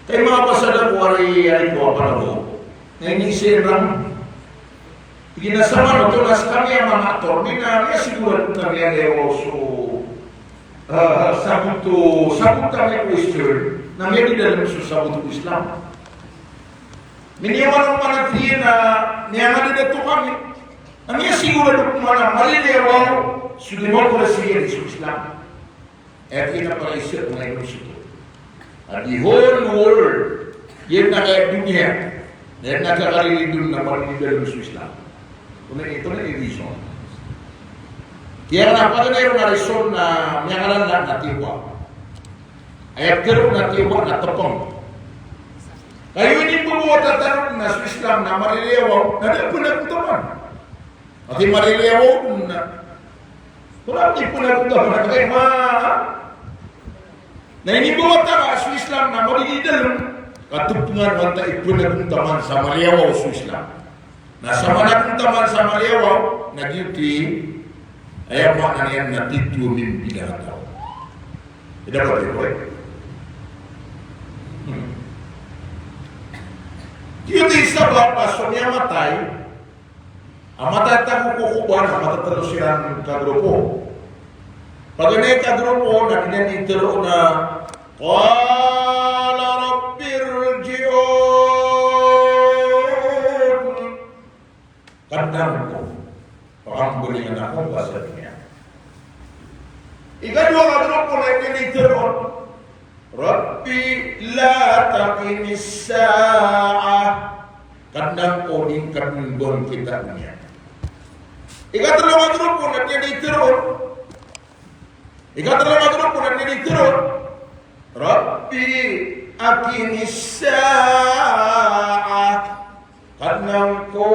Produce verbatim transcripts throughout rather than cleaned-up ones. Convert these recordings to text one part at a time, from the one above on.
Kay manga pasad ako ari, ari ko a panahon. Na inizaan ran. Tig iyan a samanoto na skami a manga aktor, miyasigurado na miyalewaw so, ah, sabot o, sabot ami ko Islam. Na miyadidalem so sabot o Islam. Miniyawan o panathiyan a miyangadadato kami. Na miyasigurado ko man a malilewaw so demokrasiya so Islam. Aya kinapaisa ko na inisip ko a the whole world, iyan na kaya doniya, iyan na kaya kalilid on na malilewaw so Islam. Tonaa i, tonaa i reason. Kiyana paganay ron a reason na miyangalan na, na tiyoba. Aya kero na tiyoba na tepeng. Kagiya inimbawata tano na so Islam na malilewaw, na da pn a pentaman. Ati malilewaw na. Kna di pn a pentaman, kay ma. Na inimbawata ka so Islam na malilewaw. Katopengan antaa i pn a pentaman sa malilewaw so Islam. Na sa managontaman sa maliyawaw, na giyoto i, aya maana niyan na titho a mimbilangataw. Ida ba di ko, eh? Hmm. Giyoto i sabap a so miyamatay a matatago ko koban a matatlo siran ka grupo. Paganay ka grupo na di niyan itharo na, qala rabbi rji'un. Kadnan ko, pakambalingan ako ka sa doniya. Ikadowa ka grupo na di niyan itharo, rabbi la tuqimis sa'ah. Kadnan ko, di ngka dn bangkita doniya. Ikatlo ka grupo na di niyan itharo, Ikatlo ka grupo na di niyan itharo, rabbi aqimis sa'ah. Kadnan ko,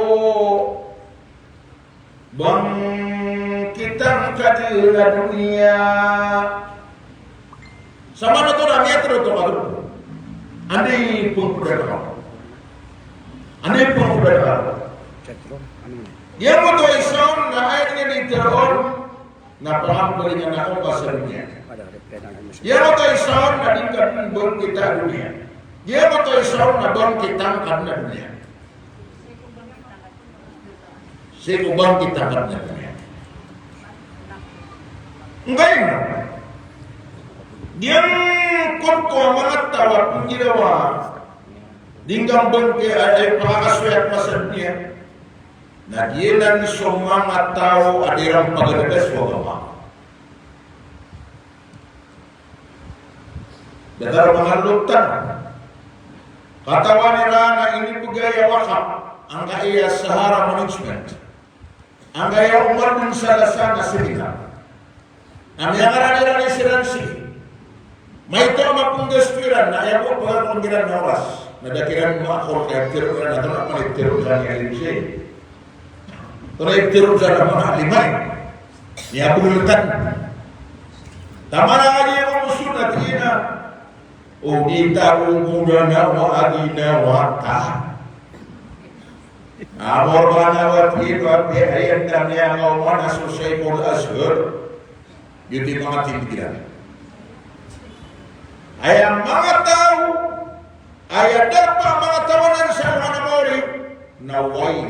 bangkita ngka dn a doniya. Samanoto na miyatharo oto ka grupo. Anda i pngoda ka? Anda i pngoda ka? Giyangkoto i isa on na aya di niyan itharo on, na pakambalingan ako ka sa doniya. Giyangkoto i isa on na di ngka dn bangkita a doniya. Giyangkoto i isa on na bangkita ngka dn a doniya. Sii ko bangkita ngka dn a doniya. Ngkaino? Giyangkoto a manga taw a pnggirawa, di ngka bangkita, eh, pangakasoyat ka sa doniya. Na giyanan so manga taw a di iran pagadada so agama. Datar a manga lotan. Katawan iran a inibgay a wakaf angkaya Sahara Management, angkaya Omar bin Salasa na seminar. Na miyangaran iran i siran sii. Maito a mapnggasto iran, na aya bo a pagakon kiran na oras. Na da kiran maakol ka iptharo iran, na tonaa pn i ptharo iran i alim sii. Tonaa i ptharo iran a manga alim ai. Miyabolotan. Taman a kagiya mamosod na tig iyan a, o di ta ogodan a wa a ginawa ta. Amor ka na wa tig iyan a, aya anda miyakaoma na so Shaykhul Azhar. Giyoto i manga tindig iran. Aya manga taw, aya darpa a manga taw anan sa alongan a mawri na wail.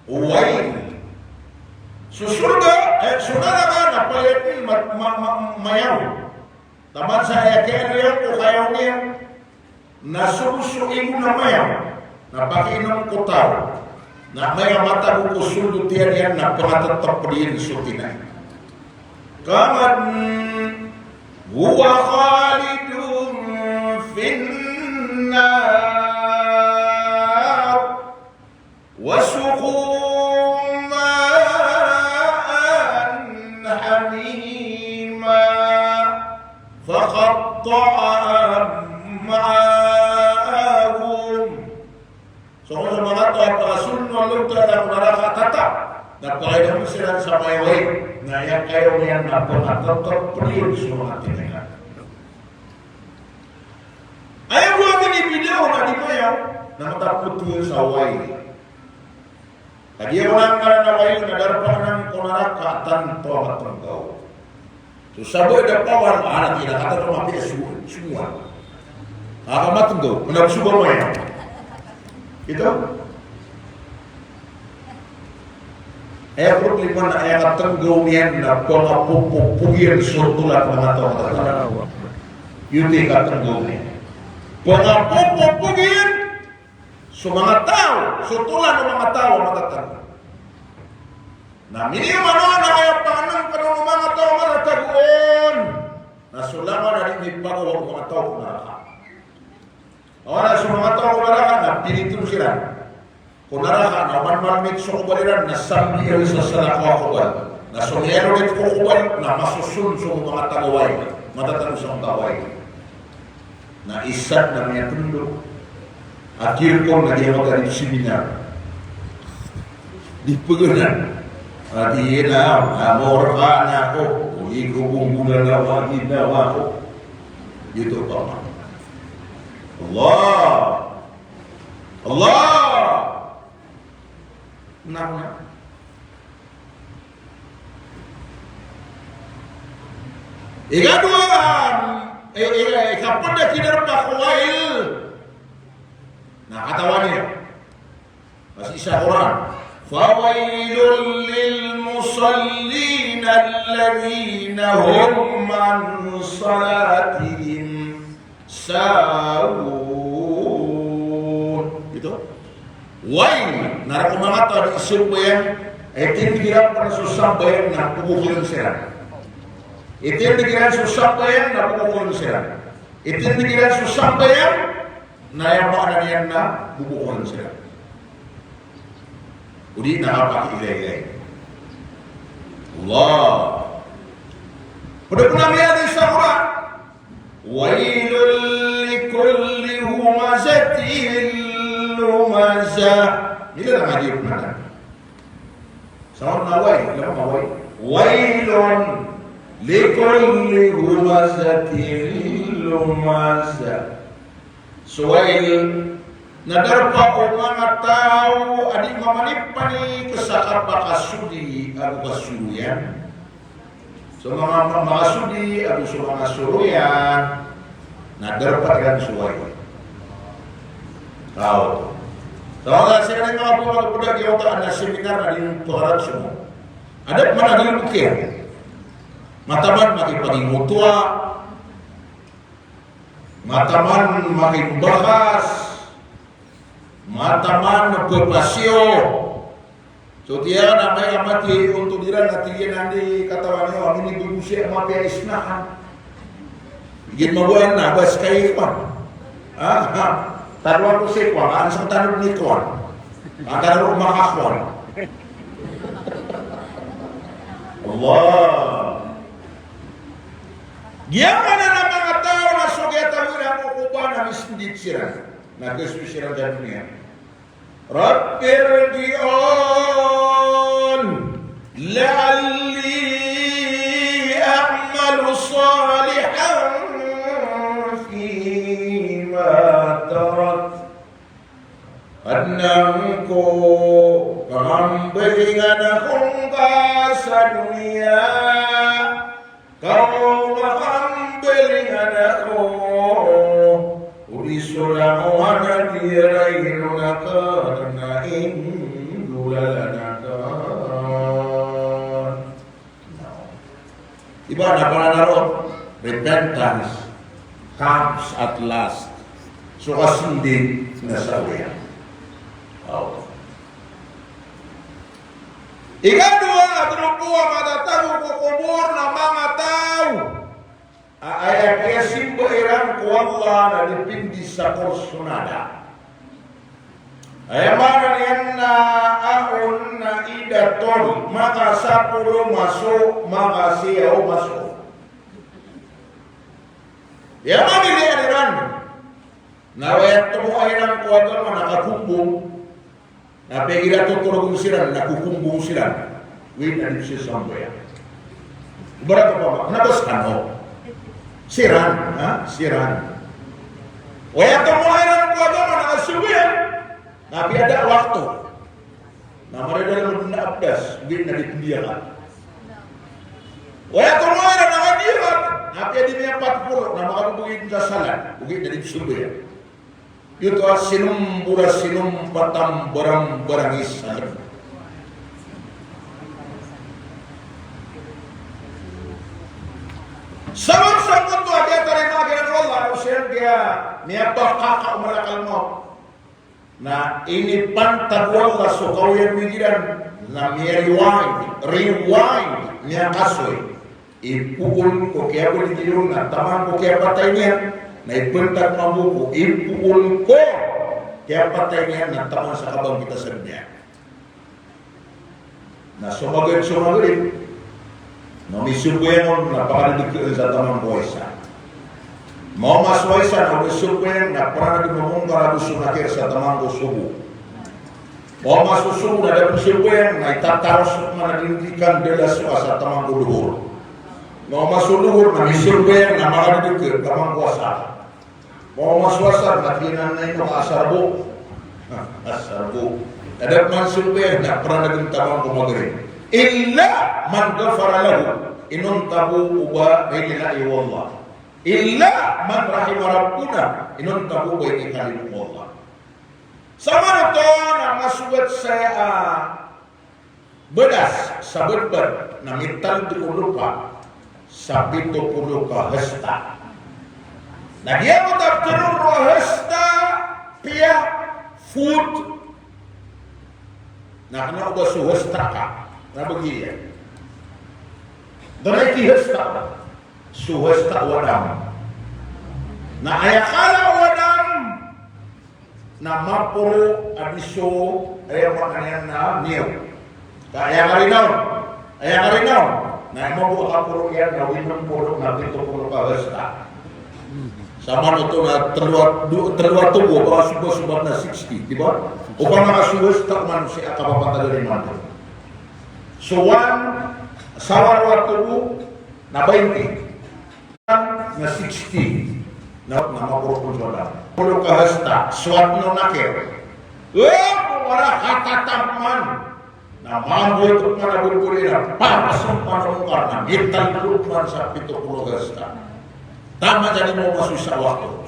Wail. So sorga, eh, so naraka na palaya dn ma-, ma-, ma-, mayaw. Taman sa aya kiyariyaw ko kayaw niyan, na so, so igo na mayaw, na pakiinom ko taw, na maya matago ko sold o tiyan iyan na pangatatapd iyan so tinai. Kaman huwa khalidun fin nar. Wa suqu ma'an hamima, faqatta'a am'a'ahum. So, so manga taw a pakasold o Allah Ta'ala ko naraka a tatab, na pakainom siran sa mayaw a wain, na aya kayaw niyan na pangatatapd iyan so manga tinai. Aya bo a minibidaw na di mayaw, na matapot iyan sa wail. Kagiya ko na ngaran a wail na darpa anan ko naraka a tanto a matenggaw. So sabot a da pawar, anak ina kata to mapiya suwan, suwan. Aka matnggaw, managsubang maya. Ito? Aya problema na aya katnggaw niyan na pangapopopog iyan so tolan o manga taw a matatanggal. Allahu Akbar. Giyoto i katnggaw niyan. Pangapopopog iyan so manga taw, so tolan o manga taw a matatanggal. Na miniyoman on a aya pangnngkn o manga taw a matatago on na so langon a di mipagawa o manga taw ko naraka. Oway, na so manga taw ko naraka na piliton siran ko naraka na oman malamit so kobal iran na sambi iran sa salakaw a kobal. Na so miyalamit ko kobal na masoson so manga tagaway, matatago sa manga tagaway. Na isa na miyatndo a kirkon na giya magari seminar. Di pagana. Ati na, amor ka na ko, uli ko bumbulan na wagi na wako. Giyoto pa. Allah. Allah. Na, na. Ikadowa, e, e, ikapd a kidarpa ko wail. Na katawan iyo. Basa sa Qur'an. Fawailul lil musallin alladhina hum an salatihim sahun. Giyoto. Wail, na rk o manga taw a di sambayang, e, tindg iran pn so sambayang na bobokoyon siran. E, tindg iran so sambayang na bobokoyon siran. E, tindg iran so sambayang na aya maana niyan na bobokoyon siran. O di na kapakiilay-ilay. Allah. Pd pn a miyaaloy sa Qur'an. Wailul likulli humazatin lumazah. Ino na ngadi pn a. Sa Qur'an na wail, ino na wail. Wailun likulli humazatin lumazah. So wail na darpa o manga taw a di mamanipanik sa kapakasodi ago kasoroyan. So manga ma-, makasodi ago so manga soroyan na darpa iran so wail. Taw. Taw na siran i manga pagpagpda giyoto a seminar na di pagaraw so. Adn a mana di bokir. Mataman makipagingotoa. Mataman makimbakas, mataman pphasiyo. So tiyan a maya mati onto diran na tig iyan a anda i katawan iyo a minigogosi a mapiya i snack. Gin magoan na, bas kay kwan. Ah, ah. Tadwa ko si kwan, an sa tadwa ni kwan. An tadwa ko makakuan. Allah. Giyangkanan a manga taw na so kiyatawira ko koba na misndit siran. Na kasoy siran sa doniya. Rabbi irji'un la'alli a'malu salihan fima tarak. Adn a ngko, pakambalingan ako ngka sa doniya. Kaw pakambalingan ako, odi so langon a di ron akn inggolalan akn. Iba na pananaron, repentance comes at last. So kasndit na sa oya. Aw. Ikadowa a grupo a matatago ko kobor na manga taw a aya kiyasimba iran ko Allah na dipindi sa korsonada. Aya maana niyan na aon na idaton, makasapolo maso, makasiyaw maso. Aya maana niyan iran na aya tomo iran ko agama na kakombong. Na pgira totorogn siran na kokombong siran. Wi na di sisambayang. Ibarat opama, na bas kano. Siran, ha? Siran. Aya tomo iran ko agama na kasambayang. Na piyada wakto. Na marada na abdas, wi na di pendiyakan. Aya tomo iran na kadiyakan. Na apiya di miyapat polo, na makabobogey dn sa salad, bogey na di pzambayang. Giyoto a sinombo ra sinompat a mbarambarang i salad. Sabap sangkoto a di a tarima kiran o Allah, na siran giya miyapakaka o malakal mawt. Na inipantag o Allah so kaoyagoyag iran, na miya-rewind, rewind, miyakasoy. Ipoon ko kiyabaloy iyan na taman ko kiyapatay niyan, na ipantag mambo ko ipoon ko kiyapatay niyan na taman sa kabangkit a sa doniya. Na so Maghrib, so Maghrib, na misambayang on na pakadedekeen sa taman ko Isa. Maoma so Isa na o da sambayang na pranag o Munkar ago so Nakir sa taman ko Subuh. Maoma so Subuh na da pn sambayang na itataros man a dindikang dala so Asar sa taman ko Duhur. Maoma so Duhur na misambayang na makadedeke taman ko Asar. Maoma so Asar na tiyanan na ino ka Asar bo. Asar bo. Da pman sambayang na pranag taman ko Maghrib. Illa man ghafara lahu. Inonta bo o ba rilai o Allah. Illa man rahima Rabbuna. Inonta bo o ba inikalimo o Allah. Samanoto na masogat saya a badas sa badbad na mitaled ko lopa sa pito polo ka hasta. Na giyangkoto a ptharoon roo a hasta, piya, foot. Na kna o ba so hasta ka. Na bagi iyan. Dn a iti hasta. So hasta o Adam. Na aya kala o Adam na maporo a di so, aya maana niyan na niyo. Ka aya karinaw, aya karinaw. Na aya mambo a kaporo iyan na wito polo na pito polo ka hasta. Samanoto na telo a, do, telo a tobo, ba sobat, sobat na sixty, di ba? Opama ka so hasta o manosiya a kapapantag iyan mambo. So one, sawa a tobo na twenty. Na sixty. Na, na maporo polo ka hasta. So one o Nakir. Eh, wala katataman. Na mambo ito man a bulbuli na, papasok man o Munkar na, mitaled man sa pito polo ka hasta. Taman sa di mo masusa wakto.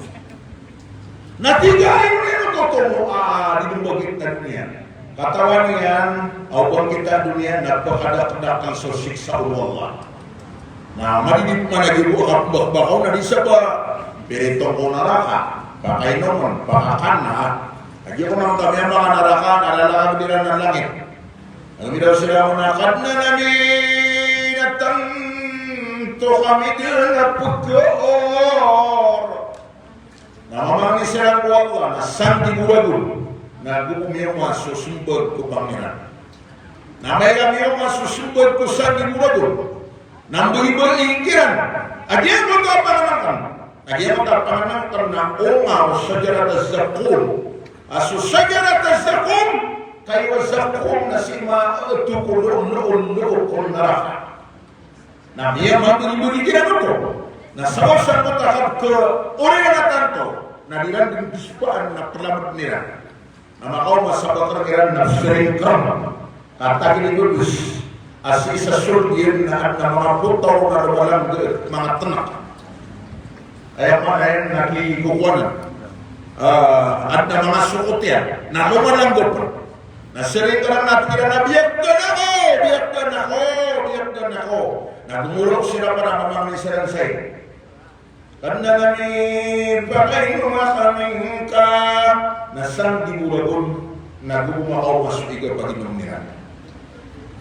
Na tig iyan, ino, ino, tomo a di dn bangkit a doniya. Katawan iyan a o bangkit a doniya na pkadakdakl so siksa o Allah. Na madidi pman a gibo a kapmbakbakaw na di sa ba piritong ko naraka, pakainomen, pakakana. A giya ko na manga naraka na lalakad iran a langit. Aya midaos iran a, kadnan ami, na tanto kami dn a pkhaor. Na mamangni siran ko Allah na sanggibo ragon, na go bo miyaoma so smbag ko Pangniran. Na amay ka miyaoma so smbag ko sanggibo ragon, na mbagibagi kiran a giyangkoto a pangnngkn, a giyangkoto a pangnngkn na onga o shajarat az-zaqqum. A so shajarat az-zaqqum, kagiya zaqqum na sii maoto ko loob, loob, loob ko naraka. Na miyamambo i bagi kiran oto. Na sabap sangkoto a kapkhaori iran a tanto, na di iran dn dosaan na plamd iran. Na makaoma sa batar iran na sering kram. Katawan i Ibn Abbas a sii sa sold iyan na adn a manga potaw na lomalamg, manga tnk. Aya maana niyan na kikokowan. Ah, adn a manga sokot iyan. Na lomalamg pn. Na sering ka na tig iran a biyagdan ako, biyagdan ako, biyagdan ako. Na gomorok siran pn a mamangni siran sa aya. Kadnan ami, pakainoma kami ngka. Na sanggibo ragon, na go bo makaoma so ig a paginom iran.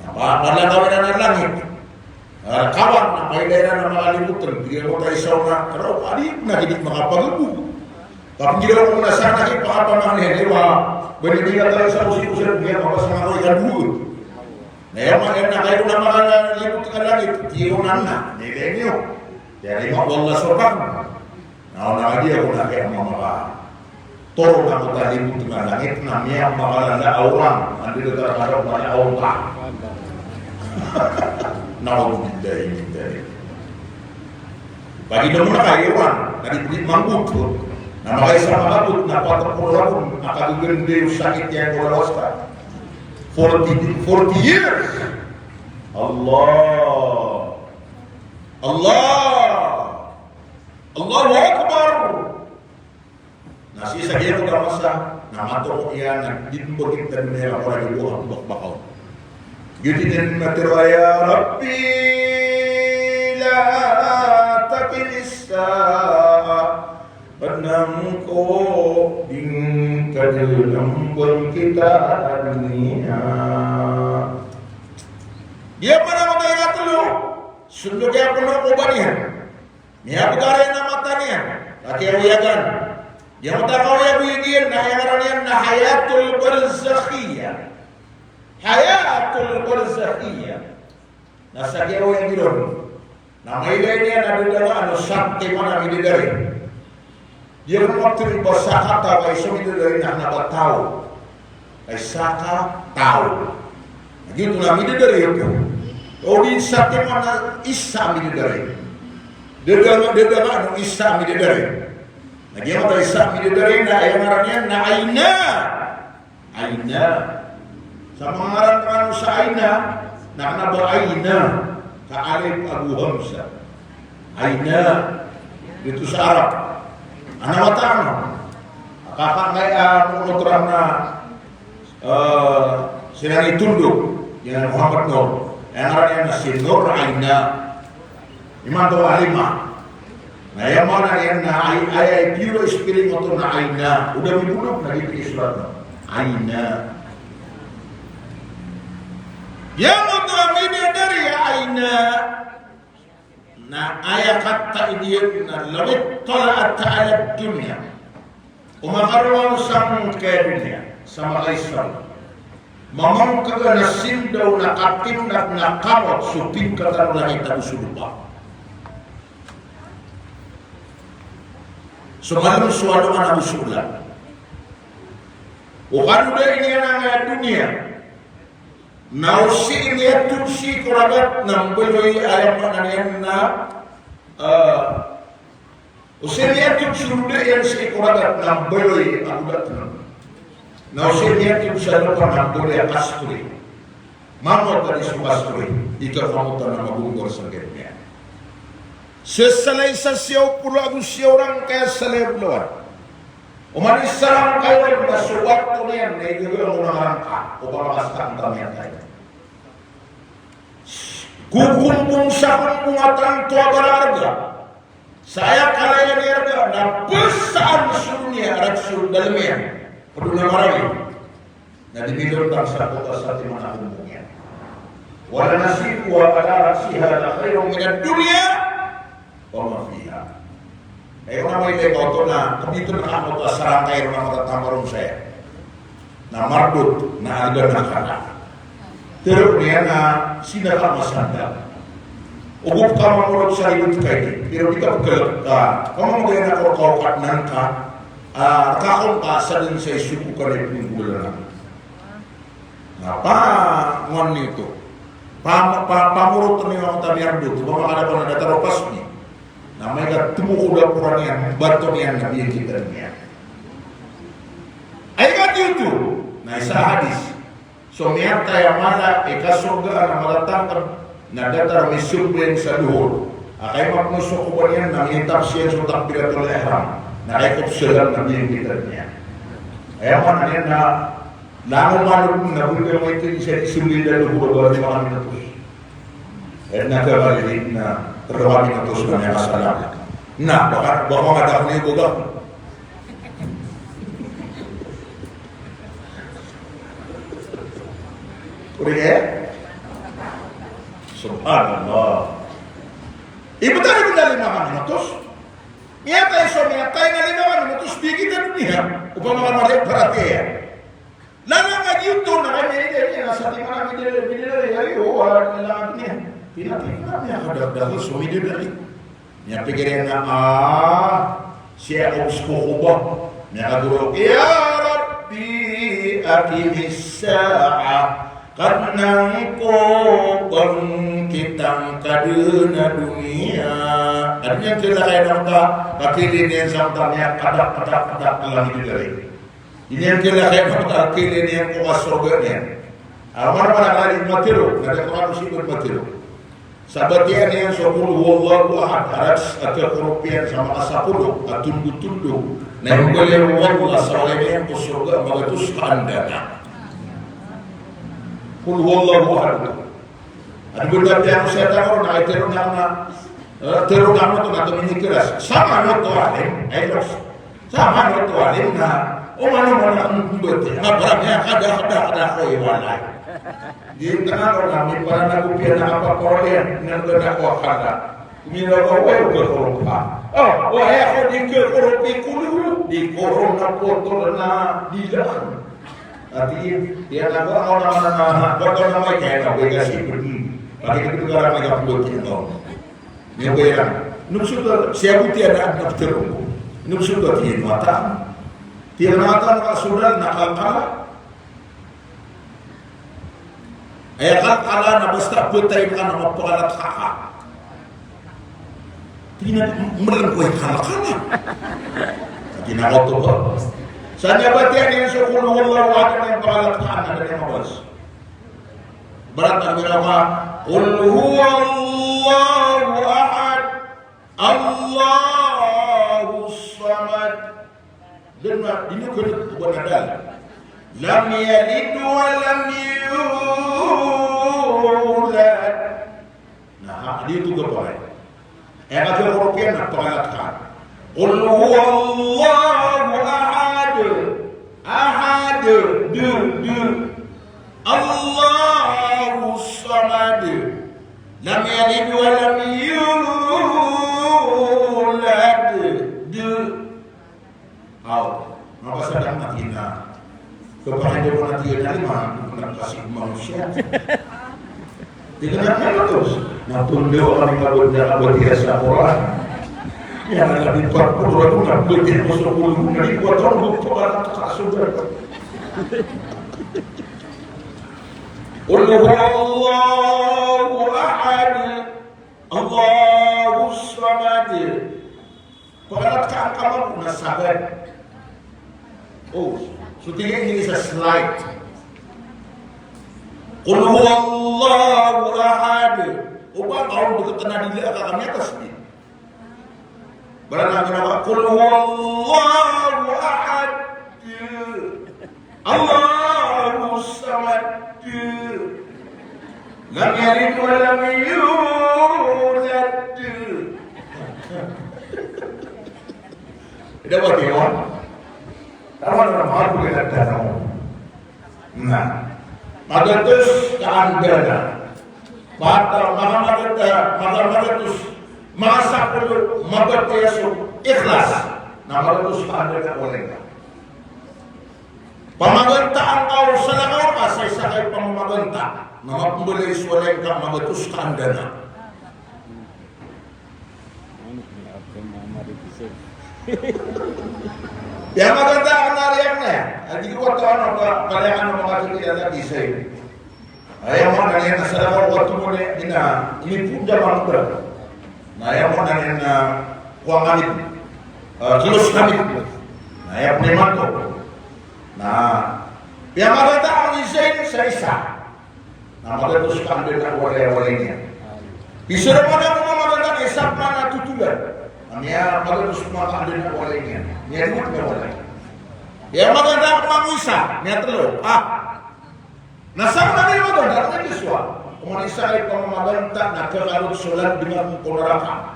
Na pa, palakaw iran a langit. Ah, kawan, na kailay iran a makalibotn, tig iran ko ta isa on a, karaw, adi, na di makapagbo. Kapngiraw ko na sa kipakapamangni, di ba? Bani di ka tayo sa usi-usi, di ka mapasang ako ikadowa. Na aya maana na kayo na makalibotn a langit, di ko na na, di kayo. Di ko na Allah subhanahu. Na, na, di ako na kaya mamaka. Toro na ko ta libotn a langit na miyamakalala a orang, anda da ka kadaw mala a orang. Na'udzubillahi min dzalik. Paginom na kayo, na di, di manggoto. Na makaisa manggoto, na pat polo ragon, na kagaganda o sakit iyan ko lawas ka. Forty, forty years. Allah. Allah. Allahu Akbar. Na sii sa giyangkoto a masa na matomo iyan na di mbagit na doniya ko ragon a kabakbakaw. Giyoto i matero a, "Ya Rabbi, la tuqimis sa'ah." Adn a angkoto a di ngka dn mbangkita a doniya. Giya pn a mata iyan a tlo, sondog iyan pn ko ba niyan. Miyabgay a mata niyan, ka kiyaoyagan. Giyangkoto a kaoyag iyan na aya ngaran iyan na hayatul barzakhiyah. Hayatul barzakhiyah. Na sa kiyaoyag iyan na mailay niyan a da dn a ano, satiman a midadari. Di ako matero ba sakataw a isa midadari na kna ba taw. Ay sakataw. Na giyoto na midadari oto. O di satiman a isa midadari. Da dn a, da dn a ano, isa midadari. Na giyoto a isa midadari na aya ngaran iyan na ayna. Ayna. Sa manga ngaran rkano sa ayna, na kna ba ayna, ka alif ago hamzah. Ayna. Giyoto sa Arab. Ana wata ano. Kaka ngay a monotoran na, eh, siran i tondog, iyan Muhammad Nur. Aya ngaran iyan na si Nur Ayna. Imanto a lima. Na aya maana niyan na ay, ay, ay, pure spelling oto na ayna. O da mibolog na giyoto i sorat na. Ayna. Giyoto a midadari a ayna. Na aya katharo iyan na law ittala'ta 'alad dunya. O makarowa ngka sa doniya, sa makaisa. Mamangkg a na sindaw na katimnat na kamot so pingkatan o langit ago so lopa. So malm so alongan ago so olan. O kano da ini a doniya. Na o sii miyatod sii ko ragat na mbaloy, aya maana niyan na, eh, o sii miyatod so roda iyan sii ko ragat na mbaloy a godat. Na o sii miyatod sa lopa na mbaloy a kastoy. Mamot a di so kastoy, ika kamotan a magonggor sa giyangkaya. Sesalay sa siyaw polo ago siyaw rangkay a salay a bolawan. Oman i sarangkay on na so bato niyan na igaga o na rangka, o ba makasakang tamiyan tayo. Gogombong sa kombong a tanto a bala arga. Sa aya kalayan i arga na pesaan so doniya a rag so dalem iyan. Pd on a marawi. Na di milon tang sa kota satiman a kombong iyan. Wala nasibuha ala ra'siha la khairun minad dunya wa ma fiha. Aya ko na mailay ka oto na, khabitn ka oto a sarangkay ron a matataman ron saya. Na mardot, na alga na kata. Tero niyan na sii na ka masanda. Ogo ka mamorot sa ribot ka ini. Pero di ka pagkalek ka. Kamang daya na ko kaokat nan ka. Ah, kakong ka sa dn sa isuk ka na ipinggolalan. Na pa, ngoan niyo to. Pa, pa, pamorot niyo ang tamiyardo, to ba makada ko na datar o pasmi. Na may ka tmo ko da poran iyan, bato niyan na biyangkitan iyan. Ay ka tiyo to, na isa a hadis. So miyatay a mala, ikasorga na matatangkd, na datar a misoblin sa dohor. A kay mapno so koba niyan, na minitapsiyan so takbiratul ihram. Na kay kopsalam na biyangkitan iyan. Aya maana niyan na Langon man o na buri ka maito i sa di sumida do buro bari makan na tos. Eh, na ka bali na terlalu na tos na may kasalam. Na, baka, baka nga dako niyo boga. Uri kaya? Subhanallah. Ibu tadi benda lima kami na tos. Miyatay so miyatay na lima kami na tos, bigyan na niya. Upama ka mali, paratiyaya. Langon a giyoto na kay midadari, na satiman a midadari, midadari, ay, o, wala na langon iyan. Pinapikiran iyan, kadakdakl so midadari. Miyapikir iyan na, ah, sii ako ko koba. Miyakagoro, "Ya Rabbi, aqimis sa'ah." Kadnan ko, bangkit angka dn a doniya. Adn iyan kilakay na mata, kakilin iyan sa mata, miyakadak, kadak, kadak, kadak, midadari. Iniyan kilakay na mata, kilin iyan ko kasorga niyan. Awan a mala kala di matiro, na da ko kano sii ko matiro. Sa batiya niyan so Qul huwallahu ahad, a rakhs a khakoropn iyan sa makasapolo a tondotondog, na imbaloy o Allah sa walay niyan ko sorga magatos ka anda na. Qul huwallahu ahad. Adi benda piya ko siyata ko na itero na na, eh, tero na to na to minikeras. Sama no to alim, ay los. Sa mano to alim na, o mano mano ang bete, nga parang ya kada, kada, kada ko iwalay. Di tanga ko na, mi parang na kopiya na apa ko iyan, nga kada ko kada. Kumira ko, wa ko koropa. Oh, wa ya ko di ko koropi kulu, di korona potol na di lang. Ati, ya na ko, ako na, na, na, na, ko na may kaya na, wa kasi pwede. Pati ko karang may kapulot ito. Miyabayaan. Nokso to, siyaboti a da a ptharoon ko. Nokso to, tiyan wata. Tiyan wata na kasoran, na kalkala. Aya kalkala na basta ptay ka na mapakalat ka ka. Tiyan, mrn ko aya kalkala. Tiyan ko to ba. Sa niyan batiya niyan so Qul huwallahu ahad na ipakalat ka na da niyan mabasa. Ibarat a mira ka, Qul huwallahu ahad, Allahus samad. Dn na, di niyo kna bo na dal. Lam yalid wa lam yulad. Na, ha, di oto gapakay. Aya katharo ko piya na pakalat ka. Qul huwallahu ahad. Ahad. D, d. Allahus samad. Lam yalid wa lam yulad. D. Aw, mapasad a matina. Kapakay ko na tiyan a lima, na kasi manusiya. Di ka na kaya to. Na tunde o kami kabunda kabatiya sa Quran. Yan na labi pa Quran, na bete mo sa ulo, na di ko tawag ko pa ka sa sugar. Qul huwallahu ahad, Allahus samad. Pakalat ka angka mambo na sagad. O, so tig iyan ini sa slide. Qul huwallahu ahad. O ba, kaon dkt na dila ka kami atas ni. Barang na kena ba, Qul huwallahu ahad. Allahus samad. Lam yalid wa lam yulad. Ida ba tiyo? Taman na mabuli na tanaw. Na magatos ka anda na. Pata, maka magata, maka magatos, maka sapolo, mabatiya so ikhlas. Na magatos ka anda na walay ka. Pamagantaan ka o salakaw ka sa isa ka ipamamaganta. Na mapmbalay so walay ka, magatos ka anda na. Aya maganda a kna a riyak na aya. A di ko taw ano ka, kaliyakan o makakilala di sa iyo. Aya maana niyan na salakaw ka tomo niyan, ina, inipon da mangkra. Na aya maana niyan na kowa kami, eh, close kami. Na aya pn imanto. Na aya maganda a kna a isa, isa. Na magatos ka anda na walay, walay niyan. Isa roo man a mamaganda na isa pman a totolan. Na miyamagatos pman ka anda na walay niyan. Miyadowad na walay. Aya maganda a pman o isa, miyatlo. Ah. Na sa kna a miyamaganda, na miyadowad. Oman isa i pamamaganda na kakalot so landngan ko naraka.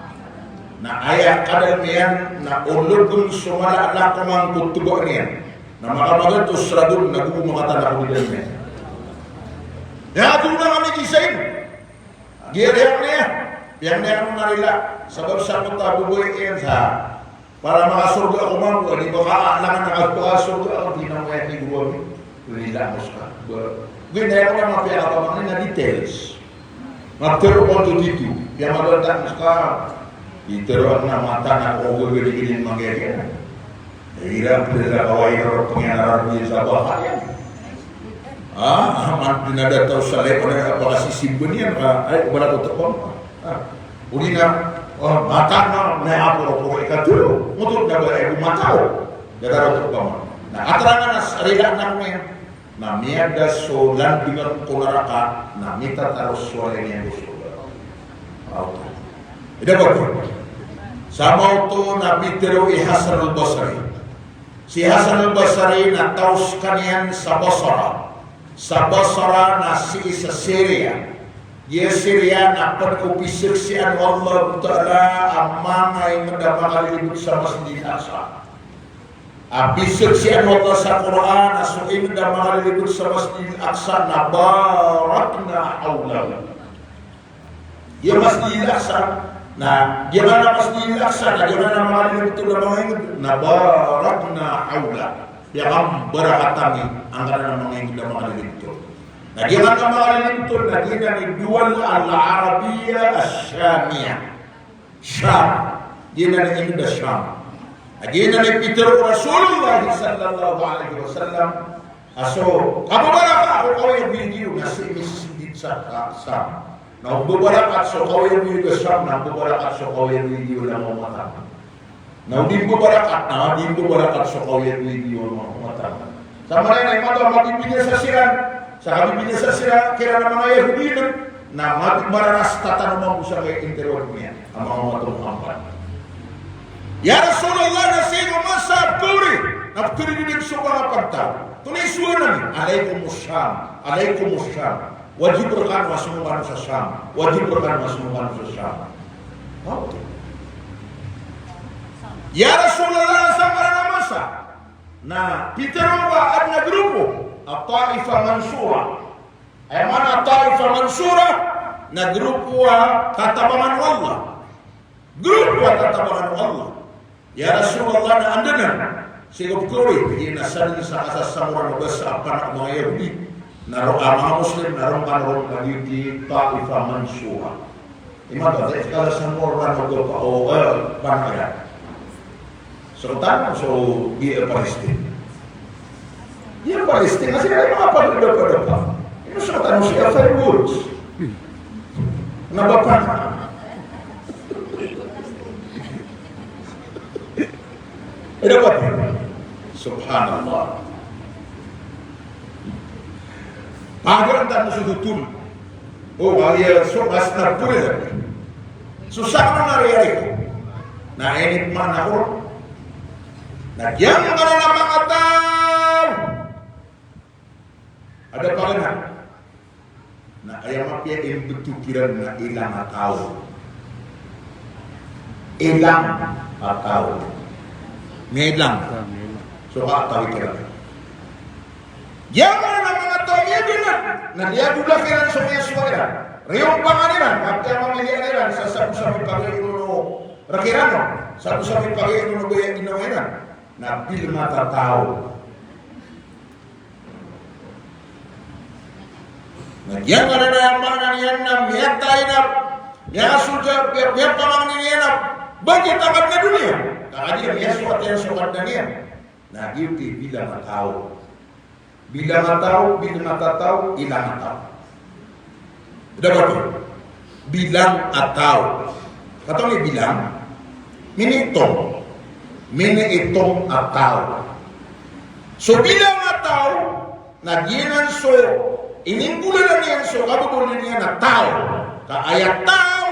Na aya kadal iyan na ologn so mala a lakoman ko toba iyan. Na makamagatos ragon na go makatana ko bidang iyan. Aya tolong ami di sa iyo. Giyaya niyan. Giyaya niyan marila. Sabap sa kota boboy iyan sa para makasorga ako mambo, di ba ka, langan na kasorga ako, di na mo iyan di guro ami. Rila mo ska. Ba, giyaya ko na mapiya ka pamangni na details. Maptero ko to tito. Aya maganda ska. Itero ako na mata na ko gagadi-gadi mangyari na. Ira pira ka wai ro pengen arar di sa bahaya. Ah, man di na da taw sa lepo na apa kasi simbenian ka. Ay, bala to tepon. Ah. Uli na, oh, mata na, na ako ro ko ikatero. Mutot na ba ay mata o. Daga ro tepon. Na aterangan na rila na ko. Na miyada so landngan ko naraka, na mitataros so walay niyan ko sorga. Ida ba oto? Sa maoto na pitharo i Hasan al-Basri. Si Hasan al-Basri na taw skaniyan sa Basra. Sa Basra na sii sa Syria. Giya Syria na pd ko pizaksian o Allahu Ta'ala a manga ingd a makalilibot sa Masjid al-Aqsa. A pizaksian o Allah sa Qur'an a so ingd a makalilibot sa Masjid al-Aqsa na barakna hawlahu. Giya Masjid al-Aqsa, na giya Masjid al-Aqsa, na giya makalilibot on a manga ingd, na barakna hawlahu. Piyakambarakat ami angkanan a manga ingd a makalilibot on. Na giya makalilibot on, na giyanan i Duwal al-Arabiyyah ash-Shamiyah. Sham. Giyanan i ingd a Sham. Na giyanan i pitharo o Rasulullah sallallahu alaihi wasallam a so kababarakat o kaoyagoyag iyo na sii misisindit sa, sa Sham. Na o babarakat so kaoyagoyag a Sham, na o babarakat so kaoyagoyag iyo a manga umat anan. Na o di babarakat, na o di babarakat so kaoyagoyag iyo a manga umat anan. Sa maana niyan na imanto a mabibinasa siran, sa kabibinasa siran kiran a manga Yahudi na, na mati maranas tatanom mambo sa kay intiro a doniya a manga umat o Muhammad. Ya Rasulullah, na sii ko masa a pori, na pkharidodn so manga pagtaw. Tonaa i sowa ami? Alaykum ash-Sham, alaykum ash-Sham. Wajib rkano a somokan sa Sham. Wajib rkano a somokan sa Sham. Okay. Ya Rasulullah, sa maana a masa na pitharo a adn a grupo a Ta'ifa Mansura. Aya maana a Ta'ifa Mansura na grupo a tatabangan o Allah. Grupo a tatabangan o Allah. Ya Rasulullah, na anda nan? Sii ko pkori, tig iyan a sadn sa kasasamoran o basa a panak o manga Yahudi. Na roo a manga Muslim, na roo kano ron a giyoto i Ta'ifa Mansura. Imanto, tig iyan a kasasamoran o basa o, eh, panak iyan. So tano, so, giya Palestine. Giya Palestine, na sii ko manga pagdapa-dapa. Ino so tano sii a fireworks. Na ba panak. Ida ba? Subhanallah. Pagaran tano so dotol. O, waliya so mas na pure. So sakn na riyari ko. Na ini pman ako. Na giyangkanan a manga taw a da paganay. Na aya mapiya i mbtowan kiran na ilang a taw. Ilang a taw. Miyalang. So katawi kiran. Giyangkanan a manga taw a miyaganad. Na di a dola kiran so miyasowa iran. Riyompang iran, kapiya mamiliya iran sa sabo sa mipagay o rk iran, no? Sabo sa mipagay o baya ginawa iran. Na bilmata taw. Na giyangkanan a maana niyan na miyatay na, miyasoja, miya-, miyapamangni niyan a ba giya tangkad na doniya. Ka kagiya miyasoat iyan so Kadnan iyan. Na giyoto i bilang a taw. Bilang a taw, bilmata taw, ilang a taw. Ida ba oto? Bilang a taw. Katawan iyo bilang? Miniitong. Miniitong a taw. So bilang a taw, na giyanan so ininggolalan iyan so kababaloy niyan a taw. Ka aya taw,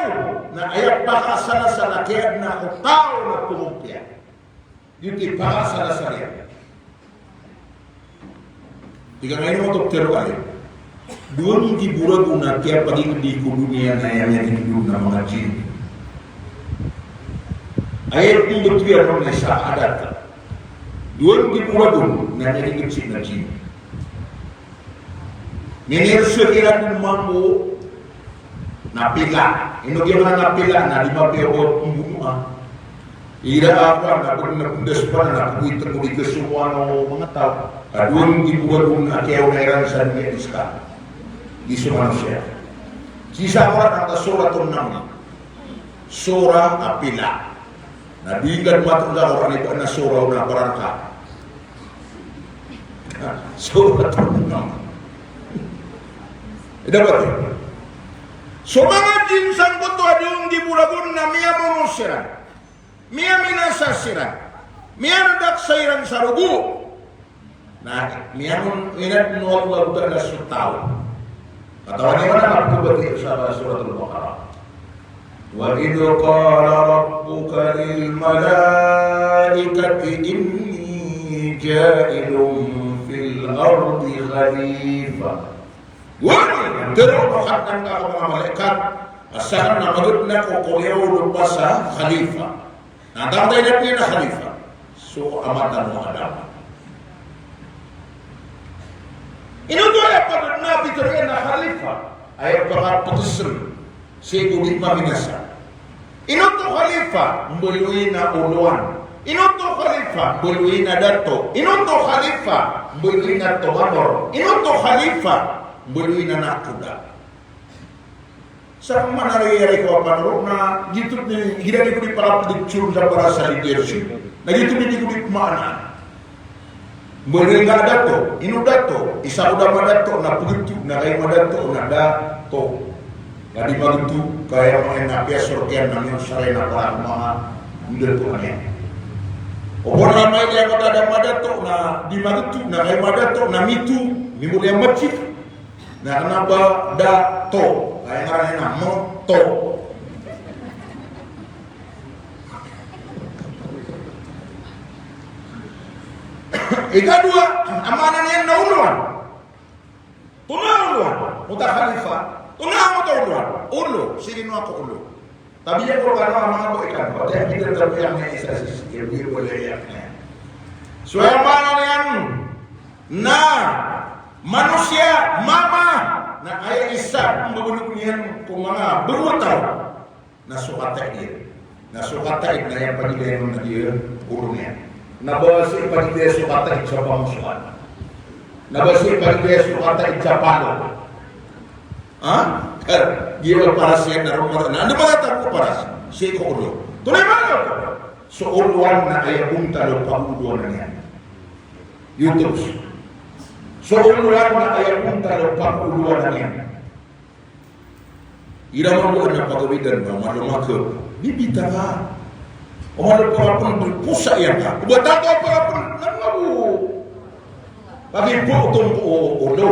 na aya pakasalasala kiyaadna ko taw na pmompiya. Giyoto i pakasalasala iyan. Tig iyan a ino oto pitharo a, dowa nggibo ragon a kiyapagingedi ko doniya na aya miyaginged on na manga jinn. Aya pmbtowan on na isa a adat. Dowa nggibo ragon na miyaginged sii na jinn. Minirsa kiran mambo na pila. Ino giya maana na pila? Na di mapiya o pmbonoa. Ira a kowan na pd na pndas pana na pgoytn o di kasomoan o manga taw. Ka dowa nggibo ragon a kiyaona iran sa doniya di ska. Di so manosiya. Sii sa Qur'an a Suratun Naml. Sura a pila. Na di ngka dn matharo sa Qur'an i ba na sura o na pararka. Sura o na. Ida ba oto? So manga jinn sangkoto a dowa nggibo ragon na miyamono siran. Miyaminasa siran. Miyanadaksa iran sa rogo. Na, miyangon, inadn o Allahu Ta'ala so taw. Katawan iyo man a mapkabatiya sa Suratul Baqarah. Wa idh qala rabbuka lil malaikati inni ja'ilun fil ardi khalifah. Oway, tharo o Kadnan ka ko manga malaikat a sakn na magdn ako ko liyawaw o lopa sa khalifa. Na antaa i inadn iyan a khalifa? So ama tano a Adam. Ino oto aya pd na pitharo iyan a khalifa? Aya pakapagsn sii ko di maminasa. Ino oto khalifa? Mbaloy na olowan. Ino oto khalifa? Mbaloy na dato. Ino oto khalifa? Mbaloy na tomanor. Ino oto khalifa? Mbaloy na nakoda. Sa manariyari ko a panoro na giyoto di, igira di ko di para pdiktion sa para sa leadership. Na giyoto di ko di pmaana. Mbaloy nga dato, ino dato, isa ko da madato na pgto, na kay madato na dato. Ka di magto, kaya mangin na piyasor kiyan na miyon saray na para ko manga mdato a niyan. O bo na may di ako da madato na di magto, na kay madato na mito, mimoli a machik. Na kna ba dato, kaya ngaran iyan na moto. Ikadowa a maana niyan na olowan. Tonaa olowan? Mota khalifa. Tonaa mota olowan? Olo, sii ko olo. Tabiya ko kano a manga bo ikan, o tabiya ko kano a manga isa sisi, iyan bo iyan bo iyan. So aya maana niyan na manosiya, mama, na aya isa a mbabolog niyan ko manga bego a taw na so kataid iyan. Na so kataid na aya pagilay on na giya olo niyan. Na ba sii pagilay so kataid sa pamosoan. Na ba sii pagilay so kataid sa palo. Ha? Kar, giya paras iyan na roo mata. Na anda ba tatago ko paras? Sii ko olo. Tonaa i maana oto? So olowan na aya bontal o pagolowan iyan. Yoto. So olowan na aya bontal o pagolowan iyan. Igira mambo adn a pagawidan na malo maka bibita ka. O malo pagapn di posa iyan ka. O ba tato a pagapn na mambo. Pagi po oto ko olo.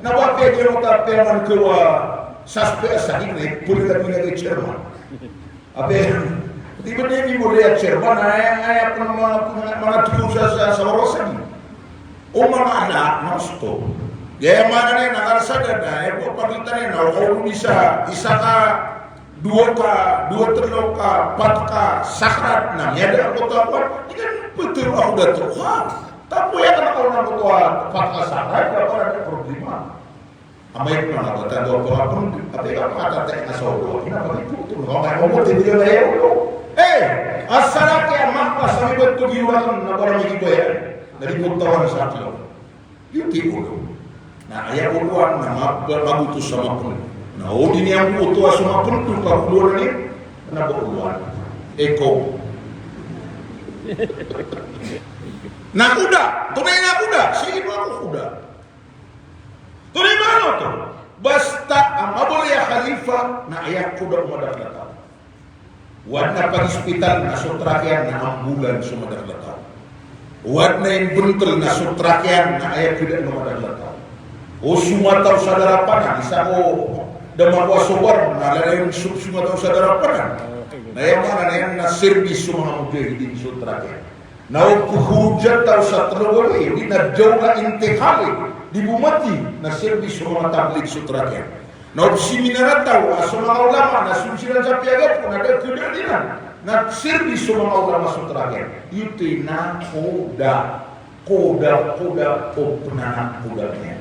Na ba pwede mo ta peman ko a saspe a sakit na ipuli ka dun a chairman. Abe, di ba di mimoli a chairman, aya, aya pn manga, manga, manga tgo sa, sa, sa oras a di. O manga anak, na osto. Aya maana niyan na karasada na, aya bo pagita niyan na, o kaono isa, isa ka, dowa ka, dowa tlo ka, pat ka, sakrat na, miyada ako to ako, di kan ptero ako dato. Ha? Tapo aya ka na kaono ako to, pat ka sakrat, wala ka problema. Amay ko na ba tago a pagapn, apiya ka pakatatay na sa olo, ina ba di photo, na ba di photo, di ba di photo. Eh, asal a kiyamapa sa mibat ko di oran na ba di ko ya, na di ko tawan sa kilo. Yoto i olo. Na aya olowan na ma-, magoto sa mapn. Na o di niyan goto a so mapn, to pagolowan iyan, na ba olowan. Eko. Nakoda, tonaa i nakoda, sii ko koda. Tonaa i maana oto? Basta a mabaloy a khalifa na aya koda o madakl a taw. O adn a pag-ispital na so trak iyan na ambulans o madakl a taw. O adn a imbntl na so trak iyan na aya koda o madakl a taw. O somataw sa darapanan, isa ko da makowa so bar, na lalayon so-, somataw sa darapanan. Na aya maana niyan na serbis o manga mujahidin so trak iyan. Na o pkhorodja taw sa tlo gawii, odi na dawla intikhali, di bo mati, na serbis o manga tablig so trak iyan. Na o psiminar a taw a so manga ulama, na so siran sa piyagapo, na da koda dinan, na serbis o manga ulama so trak iyan. Yoto i nakoda, koda, koda, o pnanakoda niyan.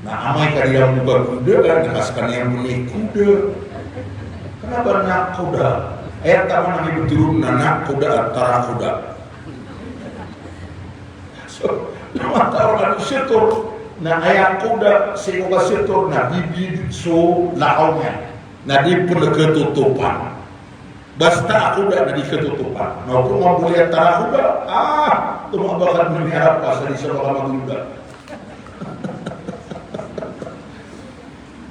Na amay ka di iran bo kakoda, na ka skaniyan bo nikoda. Kna ba nakoda. Aya taman a mibthoron na nakoda a tarakoda. So, na mataw a setor, na aya koda, sii ko kasetor, na bibid so lakaw niyan. Na di pn katotopan. Basta a koda na di katotopan. Na o ko maboli a tarakoda, ah, tomo a ba ka dn miyarap ka sa di sa ba ka magoda.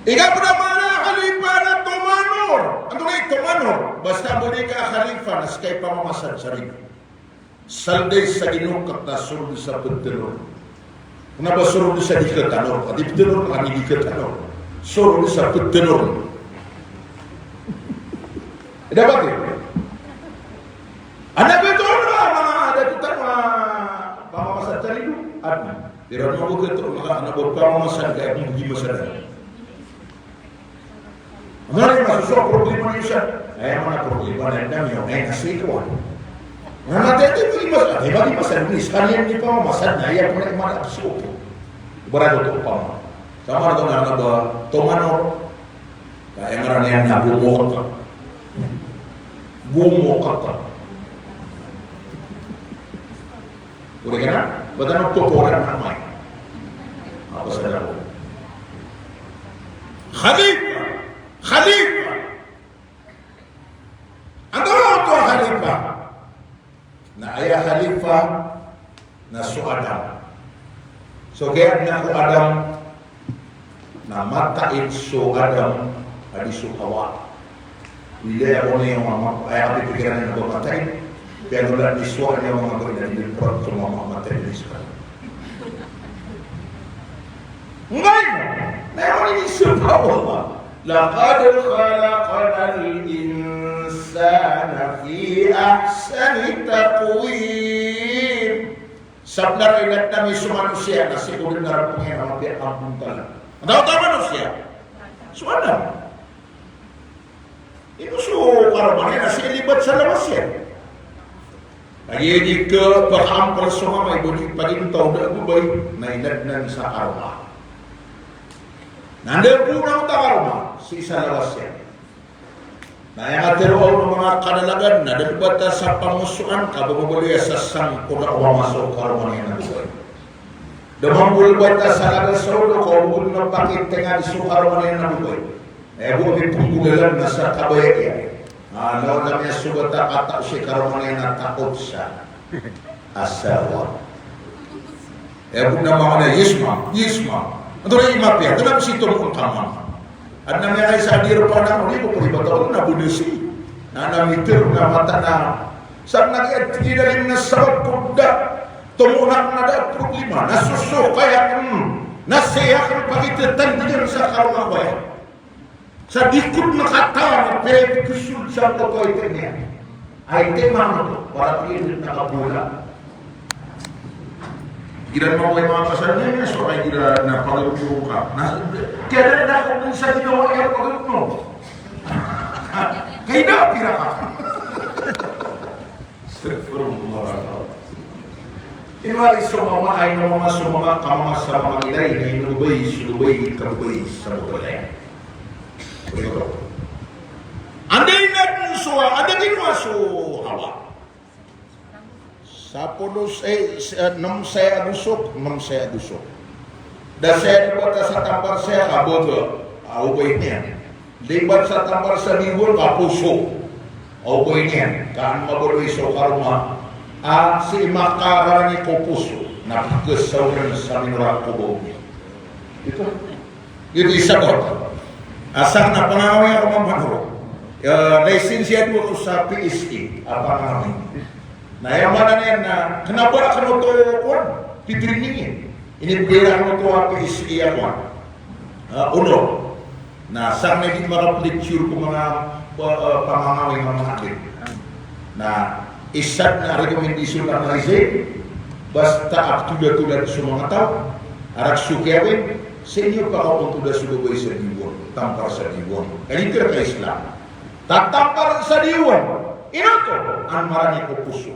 Ika pn a maana a khalifa na tomanor. Antonaa i tomanor? Basta a boli ka a khalifa na ska i pamamasad sa rida. Salday sa ginokak na sorod sa pdtanor. Kna ba sorod sa di ktanor, a di pdtanor, a di ktanor. Sorod sa pdtanor. Dapat iyo. Anda ba ito, ano, manga, anda ito tano, ah, pamamasad tano ito? Anda. Pero ano ba ito, manga, ano ba pamamasad ka, hindi masad. Ano na yung masusuwa, problema niyo siya? Ay, mga problema na yun, yung, ay, nasa ito, ah. Nga natin, ito, hindi masad. Ay, hindi masad, hindi. Sekali hindi pamamasad na, iya po na yung mga absuko. Ibarat ito, pama. Sama ito na, ano ba, tumano. Kaya nga niyan na gumokot ka. Gumokot ka. Uri ka na? Ba't ano po po na naman? Apa sa dako? Khalifa! Khalifa! Ano to khalifa? Na aya khalifa na so Adam. So kaya na ko Adam na mataid so Adam a di so Hawa. Bila ako na yung mga aya kapipikiran na ba mataid. Kaya nula di so Adam yung mga ba na di so mga mataid di so Adam. Ngayon, na yung mga inisip ko, Laqad khalaqnal insana fi ahsani taqwim. Sabnar a inadn ami so manosiya na sii ko dn a rampng iyan a mapiya a bontal. Antaa oto a manosiya? So Adam. Ino so karoma niyan na sii libat sa lawas iyan. Lagid i kapakaampal so mama i bo di pagintaw da a babay na inadnan sa karoma. Na anda bo na oto a karoma sii sa lawas iyan. Na aya nga tero o manga kadalagan na da di bata sa pangosoan ka ba mabaloy a sasang ko da o mama so karoma niyan a babay. Da mambo bata sa laga sa odo ko o bo na pakitengad so karoma niyan a babay. Aya bo a miponggolalan na sa kabaya iyan. Na lawan ami a so bata a katao si karoma niyan na takot sa asawa. Aya bo na mama na, "Yes, ma'am. Yes, ma'am." Antonaa i mapiya? Antonaa i psitomo ka, ma'am? Adn a miyakaisa a di roo pn a di ko pn i bata on na bonus i. Na, na miter na mata na. Sa na kiya tig iyan a sabap ko da. Tomo na, na da problema. Na soso kaya, hmm. Na saya kan pakita tandigan sa karoma ko aya. Sa di ko na katawan a pwede ko sud sa koto a ite niyan. Ay, ite man oto, para di na kabola. Igira na maway manga pasal niyan, so ay igira na pagkaroon ka. Na, kaya na ako kung sa ginawa niya pagkaroon mo. Kaya na, pira ka. Astagfirullah. Ino ari so mama, ay na mama so mama, kamama sa mama ilay, na inobay, sulobay, kababay, sa babay. Anda inadn so, anda ginawa so Hawa? Sapolo, eh, s-, eh, nem saya a gosok, nem saya a gosok. Da saya di bata sa tampar saya, ka boto, a obay niyan. Libat sa tampar sa diwan ka poso. Obay niyan, ka an mabaloy so karoma. A, sii makarani ko poso. Na pkhasaoran sa minorak ko baw niyan. Ito. Ito isa ko. Asar na pangangaway ako mampanoro. Ya, lisensyado ako sa P S A. A pangangaway. Na aya maana niyan na, kna ba rakn oto, kuwan, titraining iyan. Inibgay rakn oto a P S A a, kuwan. Ah, onor. Na, sa kna di makaplecture ko manga, pa-, ah, pamangaway, manga hadith. Na, isa na recommendation na resign, basta a ptolad-tolad so manga taw, a rk so kiyawin, sii niyo pakaontod a so babay sa diwan, tampar sa diwan. Kaya ito ka Islam. Tatampar sa diwan, ino oto, an marani ko poso.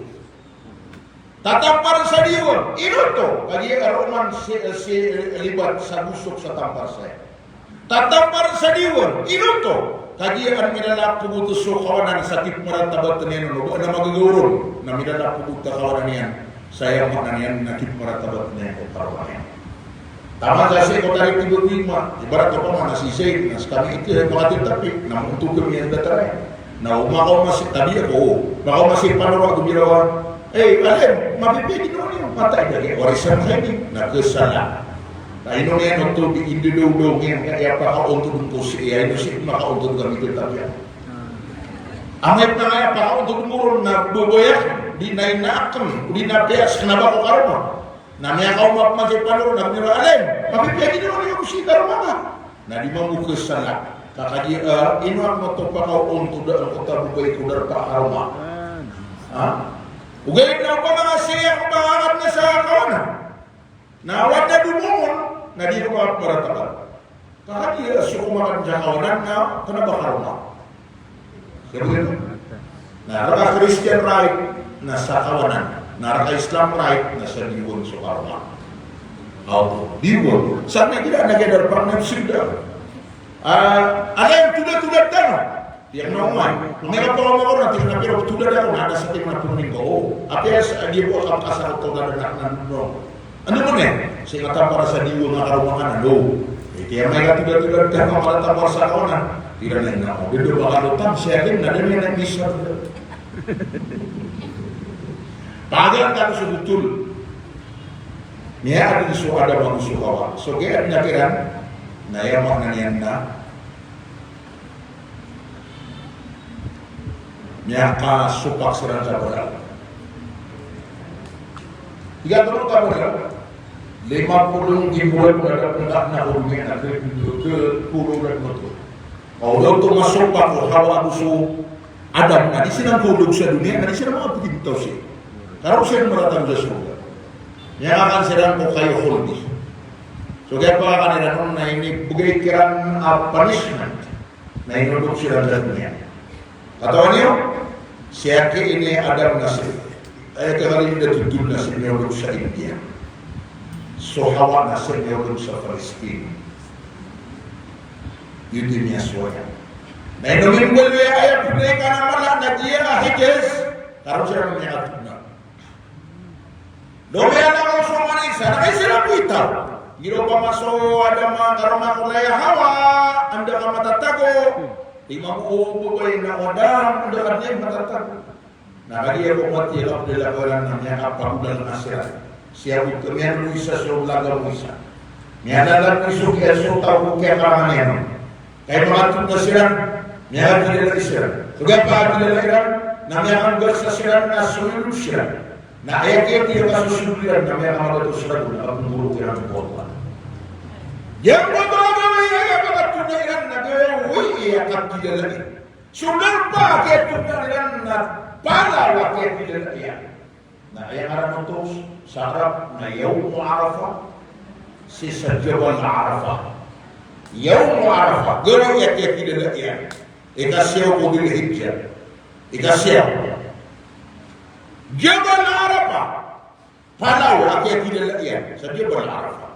Tatampar sa diwan, ino oto, kagiya a roo man si, si, libat sa gosok sa tampar saya. Tatampar sa diwan, ino oto, kagiya an milalapog oto so kawanan sa kipmaratabat niyan on, o ba na magagaw ron, na milalapog oto a kawanan iyan, sa aya maana niyan na kipmaratabat niyan o karoma niyan. Taman sa sii ko tarik tibo ko ima, ibarat ko pman na si Zaid, na skami ito, eh, makatitapi, na mangotod kami iyan datar iyan. Na o makaoma si, tabi ako, o makaoma si Panoro a gomirawa, eh, alim, mapipiya ginawa niyo, matay da giya warisan ka ini, na ksala. Na ino niyan oto di indodowdow niyan, kaya pakaontod ko sii, ino sii makaontod kami titapi iyan. Amay pn aya pakaontod ko ron na babay akn, di na ina akn, di na piya skna ba ko karoma. Na miyakaoma pman si Panoro, na miyakaoma, alim, mapipiya ginawa niyo ko sii karoma ka. Na di mambo ksala. Ka kagiya, eh, ino a matopak o ontod a angkoto a babay ko darpa a karoma. Ha? Ogaid na opama ka sii ko ba a adn a sa kawanan na o adn a domongon, na di ko makaparatapal. Ka kagiya so komakan sa kawanan na kna ba karoma. Siya bo ito. Na rka Christian right na sa kawanan. Na rka Islam right na sa diwang so karoma. Aw, diwang. Sa na gila na gila darpa na sida. Ah, ala iyan tolad-tolad tano. Iyan na omay. Miyakapakaoma ko na, tig iyan a pira tolad ako na, na sa tig iyan a pira ko. Apiya sa, di bo ka, ka sa tolad na, na, no. Ano man iyan? Sii ka tapar sa diwang a karoma ka na, no. Tig iyan a miyakatolad-tolad tano, mala tapar sa kawanan. Tira na ina ko. Di do ba ka do tam, siya din, na din na misa. Pagan ka so botol. Miyaadn so Adam ago so Hawa. So kaya adn a kiran, na aya maana niyan na miyakasopak siran sa baral. Ika tolo ka baral. Lima polo nggibo ragon a da pn ka na ko doniya na ke, ke polo ragon oto. Ka o da oto masopak o Hawa ago so Adam, na di siran kaolog sa doniya, na di siran makapagintawsi. Karaw siran maratago sa sorga. Miyakakan siran ko kayo khuldi. So kiyapakakan iran on na inibgay kiran a punishment. Na inodog siran sa doniya. Katawan iyo, sii ki ini Adam na sii, eh, kagiya da totol na sii miyolog sa India. So Hawa na sii miyolog sa Palestine. Iyo di niyan sowa. Na ino mimbaloy a aya pn i kana mala na giya a Hijaz, karaw siran miyakatona. Domiyan a kaw so manosiya, na kaisa na pita. Giro ba maso Adam a karoma ko laya Hawa, anda ka matatago. Di mako o babay na o Adam, anda ka di matatago. Na kagiya ko mati a kapdala ko iran na miyakapagolawla siran. Sii ko miyanoisa so laga moisa. Miyalalag iso kiya so taw ko kiyakarangan iyan. Kay makatotona siran, miyakakilala siran. So kiyapakakilala iran, na miyakanggalsa siran, na soyolog siran. Na aya kiyatiyaka so soyolog iran, na miyakamagatos ragon, na kapnggoro kiran ko Allah. Giyangkoto a gawii a aya makatotona iran, na gawii a kakilala iran. So darpa a kiyatotona iran na palaw a kiyakilala iyan. Na aya ngaran oto sa Arab na Yawm Arafah, sii sa Jabal Arafah. Yawm Arafah, gawii a kiyakilala iyan. Ikasiyaw ko Dhul Hijjah. Ikasiyaw. Jabal Arafah. Palaw a kiyakilala iyan sa Jabal Arafah.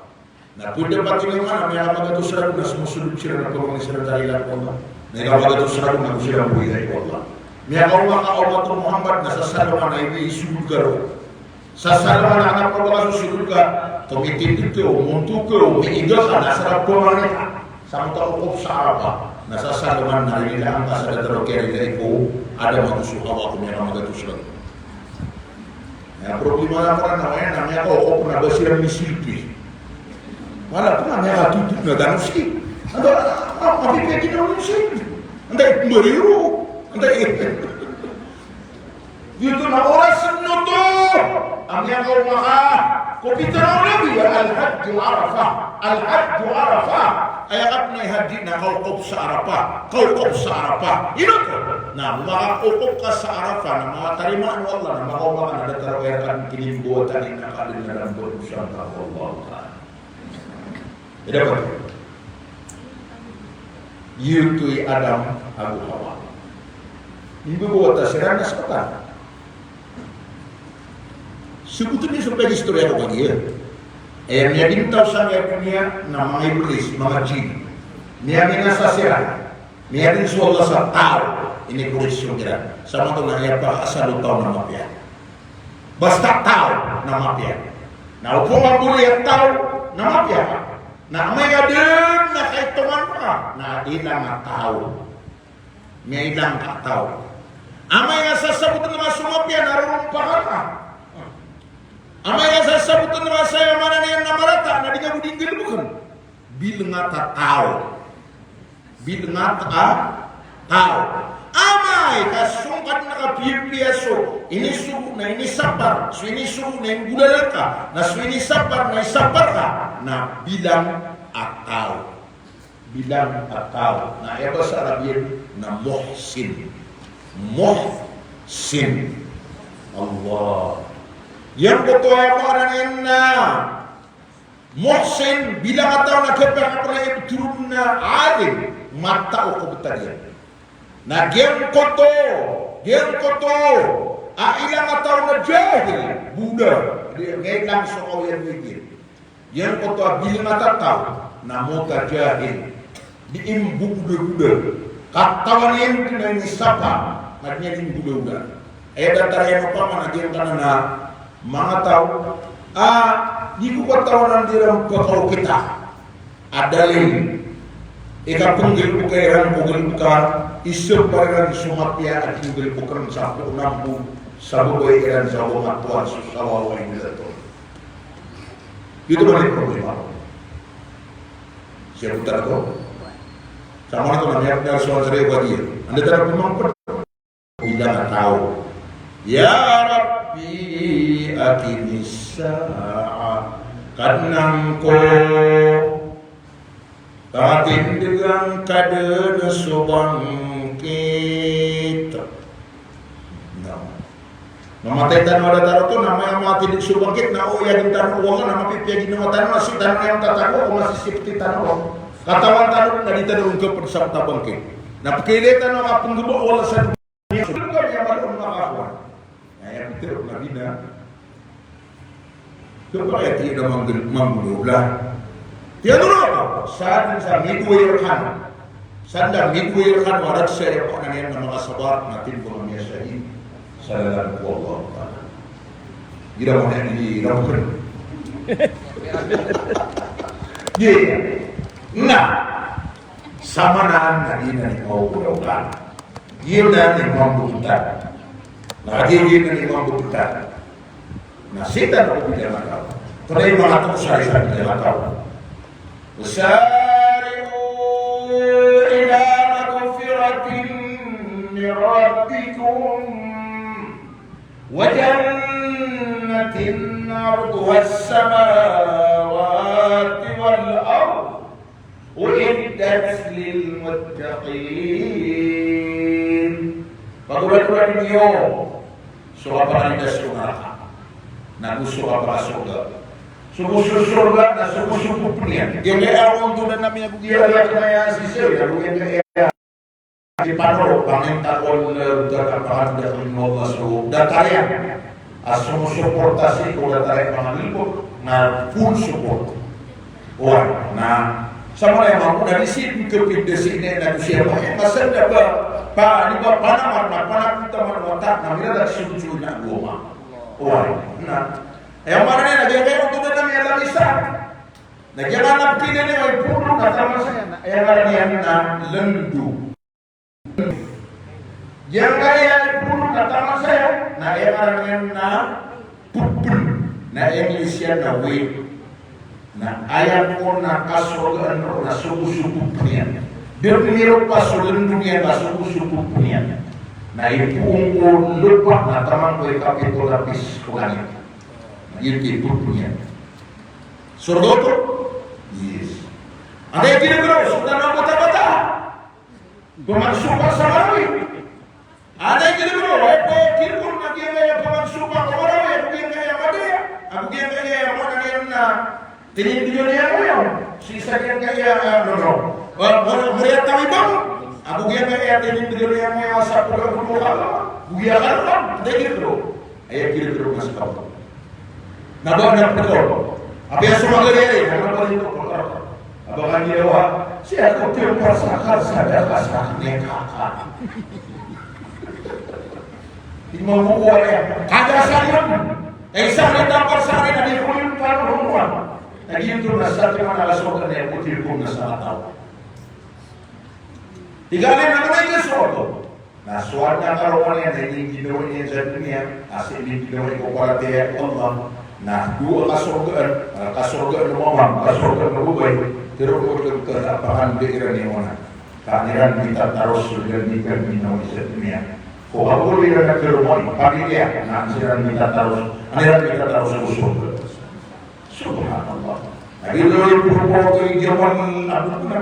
Na pwede pati na iman a miyakamagatos ragon na somosolog siran na pamangni siran sa rila ko Allah. Na ikamagatos ragon na go siran bo iran ko Allah. Miyakaoma ka a omat o Muhammad na sasalongan a iwi i solog ka roo. Sasalongan a anak o Allah so solog ka. Komitindg ka, omontog ka, omiiga ka, na sarap pamangni ka. Sa mota okop sa Arafah. Na sasalongan na rinilaan ka sa datar o kiyarilaan ko Adam ago so Hawa ko miyakamagatos ragon. Aya problema na pn na aya na miyakaokop na ba siran misilpi. Wala pn a miyakatotona tano sii. Anda, a, a, apipiya ginawa niyo sii. Anda i pmbariro. Anda i. Giyoto na oras oto a miyakaoma ka ko pitaro o Nabi a Al-Hajju Arafah. Al-Hajju Arafah. Aya kapn a haji na kaokop sa Arafah. Kaokop sa Arafah. Ino oto? Na makaokop ka sa Arafah, na makatarimaan o Allah, na makaoma ka na datar o aya rka dn kinimbawatan iyan na kadn na dn bo sa Allah Ta'ala. Ida ba? Giyoto i Adam ago Hawa. Imbawatan siran na skatan. Sabotn iyo so pag-istorya ko kagiya. Aya miyagintaw sangkaya doniya na manga iblis, manga jinn. Miyaminasa siran. Miyadn so Allah sa taw. Inikorek siran. Sa mato na aya pakaasal o taw na mapiya. Basta taw na mapiya. Na opama ka bori a taw na mapiya. Na amay ka dn na kaitongan ka na ilang a taw. Miyailay ka taw. Amay ka sasabotn ka so mapiya na rorompakan ka. Amay ka sasabotn ka sa aya maana niyan na marata na di ka bo di nggalbkn. Bilngat a taw. Bilngat a taw. Amay ka songkad na kapiyapiya so inisogo na inisapar, so inisogo na inggolalan ka, na so inisapar na isapar ka, na bilang a taw. Bilang a taw. Na aya basa Arab iyan na muhsin. Muhsin. Allah. Giyangkoto a aya maana niyan na muhsin, bilang a taw na kapakapra iyan ptharoon na alim, matao ko btad iyan. Na giyangkoto, giyangkoto a ilang a taw na jahil, bola. Di, ngailang so kawiyan iyan. Giyangkoto a bilang a taw na mutajahil. Di imbobodaboda. Katawan iyan dn a inisapa, na di niyan imbodaboda. Aya datar iyan opama na giyangkanan a manga taw a di ko katawan a di iran pkaokita a dalil. Ikapnggalbka iran ko galbka, isapar iran so mapiya a di nggalbkn sa poon a mbo, sa babay iran sa manga towan so sawawa i mizatoon. Giyoto man i problema. Siya ko tano. Sa manga ko na miyapnar so ansari ko a di. Anda tano pmangpd. Bilang a taw. Ya Rabbi, aqimis sa'ah. Kadnan ko, patindgan ka dn so bangkit. Na mamatay tano a datar oto, na maya matindg so bangkit, na oyagen tano o Allah, na mapipiya ginawa tano, na sii tano niyan tatagoa ko masisipti tano. Katawan tano na di tano ngkapd sa bangkit. Na pkailay tano a kapnggoba o Allah sa Iya, so dn ka miyamalo on makakowa. Na aya pitharo o Nabi na, so ba aya tiya da manggol-, manggolawla. Tiya dn oto, sa dn sa midway rkano. Sa dn da midway rkano a rk sa aya pakanan iyan na makasabar, na timbang a miyasahid sa lalan ko Allah Ta'ala. Gira mana ini, gira bukan. Iya. Na, sa maana na di na ni mawgolawla. Giyanan i mambobtad. Na giyanan i mambobtad. Na sii tano ko bidang a taw. Pd i manga taw sa isa bidang a taw. Wasari'u ila maghfiratin min rabbikum wa jannatin arduhas samawati wal ard Uiddat lil muttaqin. Pagorad-orad iyo so kapakalindas ko naraka, nago so kapakasorga. So, so sorga na so, so pn iyan. Giyangkaya a ontodan ami ago giyangkaya a sisir, ago giyangkaya Di panorok, pangintag on, eh, da kapakadakl o Allah so datar iyan a somosuporta sii ko datar iyan, manga lbot na full support. Oway, na sa mala iyan mambo na di sii di kapinda sii na, na di sii a maya, masa da ba, pa, di ba panamar na panamar taman wata na mira da sii so na goma. Oway, na aya maana niyan na giyangkaya ontodan ami a lamisan. Na giyangkanan a pkhailay niyo i poon na taman saya na aya ngaran iyan na lndo. Giyangkaya i poon na taman saya na aya ngaran iyan na pphn. Na English iyan na wheat. Na aya poon a kasorgaan roo na sogo so pphn iyan. Dn miropa so lndo niyan na sogo so pphn iyan. Na i poon ko lopa na taman ko i kapito lapis ko langit. Na giyoto i pphn iyan. Sorga oto? Yes. Anda i kinibrao so tano a bata-bata? Pamagsopa sa Marawi. Anda i kinibrao, ay, pkirkor na giyangkaya pamagsopa ko Marawi, ago giyangkaya Madaya, ago giyangkaya, maana niyan na tinindg iyan a ngoyaw. Sii sa giyangkaya, ah, no, no. Ah, mori-, moriya tawi bang. Ago giyangkaya tinindg iyan a ngoyaw sa polo-polo kala. Ago giyangkaya, anda i kinibrao. Aya kinibrao na ska oto. Na ba na pkor. Apiya so magari ari, na ba rin ko pkor. Aba ka niyawa, siya ko tiyo parsakar sa da ka sa kne kaka. Di mo mo wala ya. Kada sa niyan. Kay sa niyan da parsakar na di ko yun pa no mo. Na giyoto na sa timan a sorga na ko tiyo ko na sa taw. Tig iyan a manga sorga. Na so adn a karoma niyan na iniginawa niyan sa doniya, a sii iniginawa i komparatiyaya ko Allah, na dowa a kasorgaan, a kasorgaan o mama, kasorgaan o babay, tero ko tero ka a pakanda iran iyan ona. Ka an iran mitataros so dn a iniginawa niyan sa doniya. Ko abol iran a karoma i pamilya, na an iran mitataros, an iran mitataros ko sorga. Subhanallah. Lagid o iporoporot o ijaman a bokona.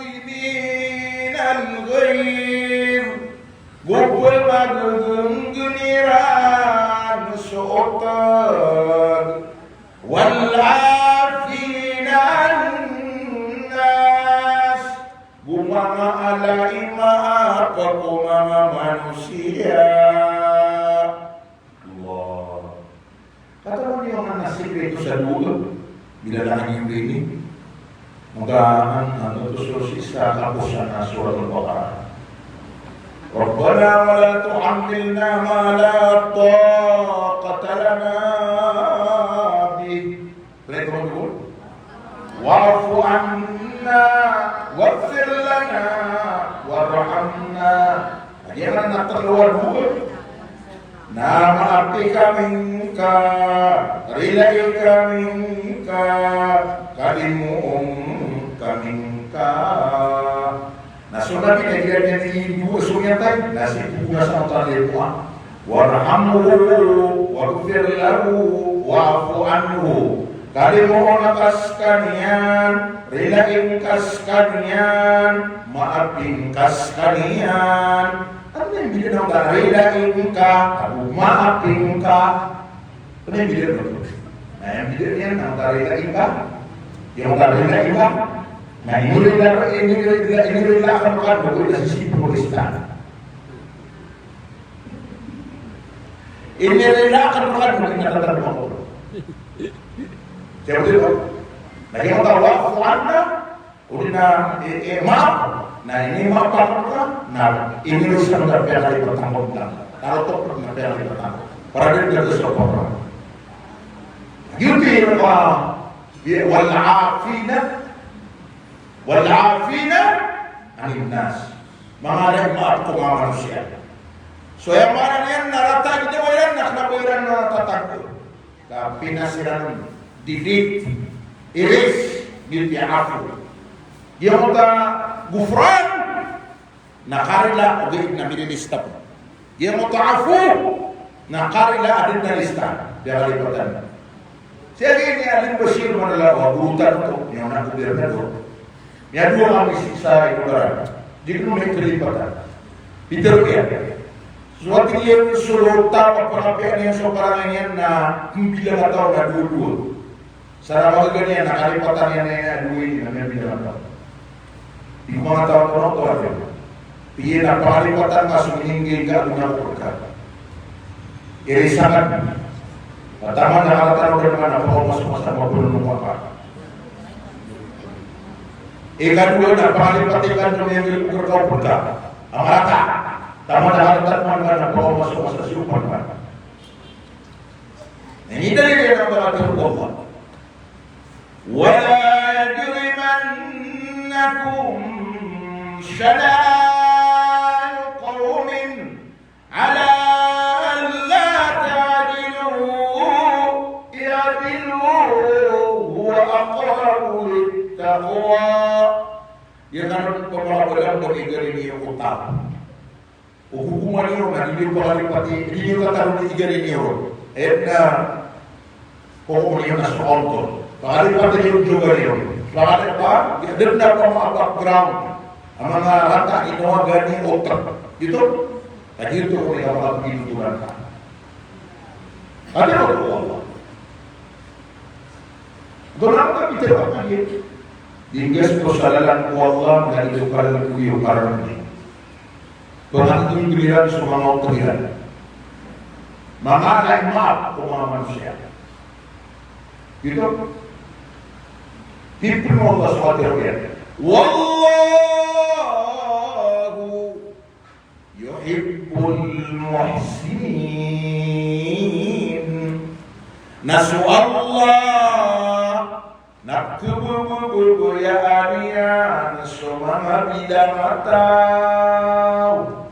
والكاظمين الغيظ. Go pmagngngn iran so otg. والعافين عن الناس. Go manga ala i maap ko manga manosiya. Allah. Katawan iyo man na sikreto sa doa. Bila na ini, mudahan na oto so sii sa kaposan a Suratul Baqarah. ربنا ولا تحملنا ما لا طاقة لنا به. Pwede ba ito? واعف عنا واغفر لنا وارحمنا. Lagid iyan na tlo a doa. Na maapi kami ngka, rilai kami ngka, kalimoon kami ngka. Na so Nabi na igira niyan i doa so miyatay, na sii ko doa sa miyatay a, وارحمه واغفر له واعف عنه. Kalimoon ka skaniyan, rilai ka skaniyan, maapi ka skaniyan. Anda iyan bida na rilai ka, ago maapi ka. Anda iyan bida na? Na iyan bida niyan na rilai ka. Iyan rilai ka. Na inirila, inirila, inirila ka, maka doon na sisipon ko listan. Inirila ka, maka doon na tatanong ako. Siya ba ito? Na iyan ka, واعف عنا, odi na, e, e, maap. Na inimaap ka, na inirila ka, piyakalipat angka. Karotok na piyakalipat angka. Para di na sa pagkakataon. Giyoto i, e, والعافين والعافين عن الناس. Manga ala i maap ko manga manosiya. So aya maana niyan na rata a ginawa iran na kna ba iran na tatagpo. Ka pinasiran on, delete, erase, giyoto i afu. Giyoto a ghufran, na karila ogaid na minilista pn. Giyoto a afu, na karila a di na lista, di a kalipatan. Siya giya ni Alim Bashir Manlao, a guro tano oto, niyan na gobirnador. Miyadowa kami sii sa Inogaran. Di ko mikalipatan. Pitharo iyan. So tig iyan so taw a pakapiya niyan so karangay niyan na mbilang a taw na dowa-dowa. Sa manga gagawii niyan na kalipatan iyan a dowa ini na miyambilang a taw. Di ko mangataw ko ano oto a Piya na pangalipatan ka so mininggi ka a gona ko pagka. Iri sangan. Taman a karata o dn ka na pakaoma so masa a mapolon o papa. Ikadowa na pangalipati ka so mininggi ko pagka. A marata. Taman a karata o dn ka na pakaoma so masa a siyopan ka. Na ino i dalil iyan a manga tharoon o Allah. ولا يجرمنكم شنآن قوم على ألا تعدلوا اعدلوا هو أقرب للتقوى. Iyan na pamakabalang ko igarimi o taw. O kokoman iyo na di niyo pakalipati, di niyo tatalon i igarimi ron. Aya na kokoman iyo na so author. Pakalipati niyo i igarimi ron. Pakalipati, di na pama a background. A manga rata ino a gani otak. Ito? Kagiya ito ko ina makapaginuturan ka. Ati ko Allah. Gona ka pitharo a kagiya. Di nggasto sa lalan o Allah na ino ka lalan ko iyo karami. Panganggigiran so manga oto iran. Manga alay maap ko manga manosiya. Giyoto. Pipino o Allah so katharo iyan. Wallahu yuhibbul muhsinin. Na so Allah na pkhababayaan iyan so manga bidang a taw.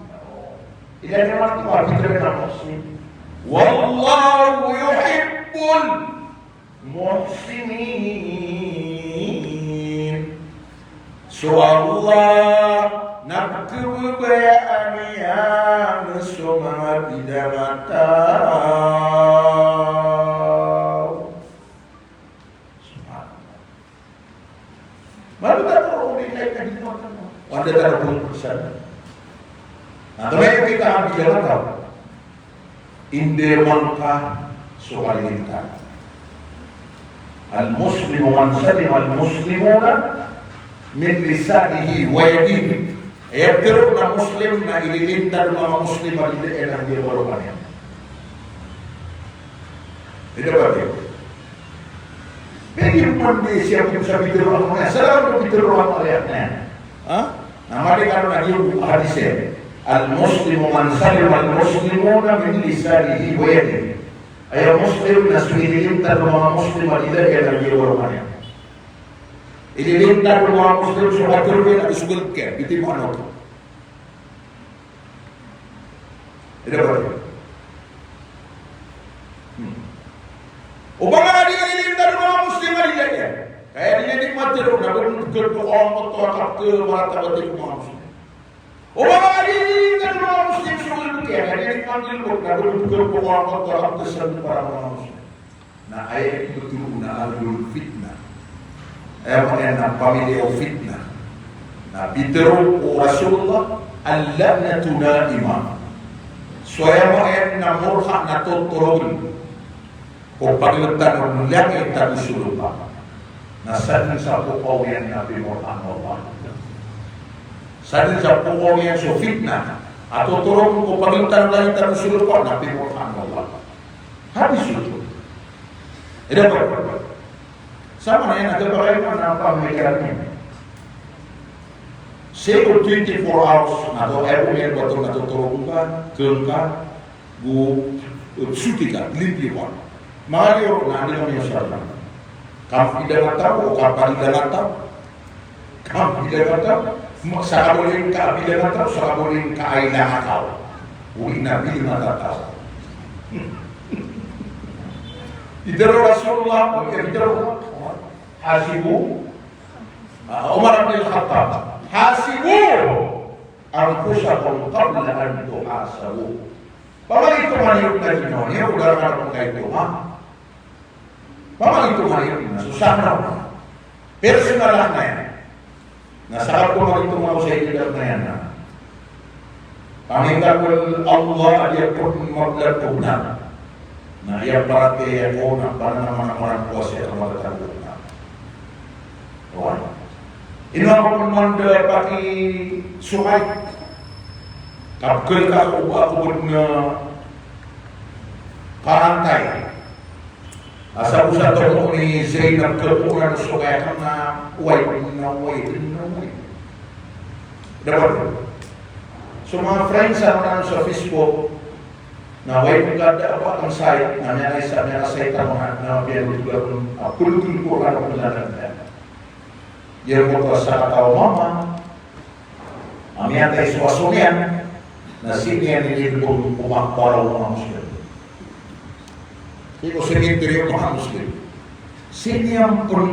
Ilaya niyo man oto a pitharo a muhsin. Wallahu yuhibbul muhsinin. So Allah na pkhababayaan iyan so manga bidang a taw. Subhanallah. Mababa ko rin ay kagitan. Wanda tano pun persen. Na, tabaya kita ang bidang a taw. Inde mangka so kalilintad. Al-Muslimu man salima al-Muslimuna min lisanihi wa yadihi. Aya pitharo na Muslim na ililintad o manga Muslim a di dn iyan a giya balokan iyan. Ida ba di? Pwede man di siya pitharo a manga, salamat pitharo a manga. Ha? Na madi kano na giya hadis iyan. Al-Muslimu man salima al-Muslimuna min lisanihi wa yadihi. Aya Muslim na so ililintad o manga Muslim a di dn iyan a giya balokan iyan. Ililintad o manga Muslim so katharo iyan a di so galbk iyan, di timo ano. Ida ba di? Hmm. O ba nga di ililintad o manga Muslim a di dn iyan. Kaya di niyan di matharo na ba di galbk o manga oto a kapkhamarata ba di ko manga Muslim. O ba nga di ililintad o manga Muslim so galbk iyan, kaya di niyan di matharo na ba di galbk o manga oto a kapkhasabi para manga Muslim. Na aya pitharo na ahlul fitnah. Aya maana niyan na pamilya o fitnah. Na pitharo o Rasulullah, "Al-la'natu da'imah." So aya maana niyan na morha na totorogn ko pagltan o langit ago so lopa. Na sadn sa pokaw iyan na pimorhaan o Allah. Sadn sa pokaw iyan so fitnah a totorogn ko pagltan o langit ago so lopa na pimorhaan o Allah. Hadis oto. Ida ba? Samanaya na kapakay man a pamikiran iyan. Sii ko twenty-four hours na to, aya bo iyan ba to na totorogn ka, kn ka, go, soti ka, limpyo ka. Manga liyo na anda ka miyasalan. Kampidang a taw, o kapagidang a taw. Kampidang a taw, ma-, sa kabaloy ka a pidang a taw, sa kabaloy ka a ilang a taw. Odi na pidang a taw. Pitharo o Rasulullah, pitharo, hasibu, ah, Umar bin Khattab, "Hasibu anfusakum qabla an tuhasabu." Pamangitoma niyo a ginawa niyo, o da rkano pkaitonga. Pamangitoma niyo, na so sakn. Personal akn iyan. Na sakn pamangitoma ko sa inidakl iyan na pangitapol o Allah a di ako mablad ko bnar. Na aya paratiyaya ko na pananaman a marangkowa sa aya ka matatago ko bnar. Oway. Ino ako pman da pakisokay. Kapkhalk ako ko ba ako bd na parantay. Asa bo sa tomo ni Zainab kapoonan so kaya kna way na way na way. Dapat. So mga friends sa mga sa Facebook, na way ko kada apa ang site, na miyakaisa, miyakasite ako na, na piyagutulak ko, ah, pulutol ko ano ko na lang. Iyaro ko sa kataw a mama, a miyatay so aso niyan, na sii niyan inirmbon ko manga, para ko manga Muslim. Sii ko sementeryo o manga Muslim. Sii niyan pn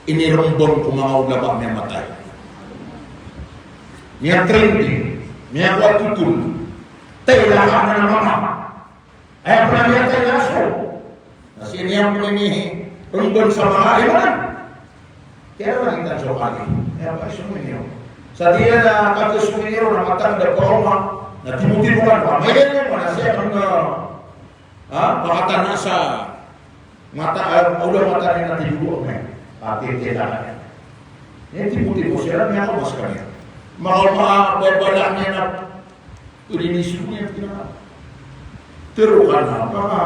inirmbon ko manga ulama a miyamatay. Miyatrending, miyakowa totol. Tayra ka na mama. Aya pn a miyatay na aso. Na sii niyan pn inirmbon sa manga iman. Kaya ba kita so kali? Aya ba iso niyo? Sa di na kato so niyo na matanda pa roma. Na timo-timo kan ba? Mayan niyo ba na siya kan, ah, ha? Pakatana sa mata, ah, ulo mata niya na timo-timo kan. Pati tila kan. Niya timo-timo siya, niya ko mas kanya. Maka, maka, babala niya na Odi na iso niyan kna. Tero ka na, apa nga,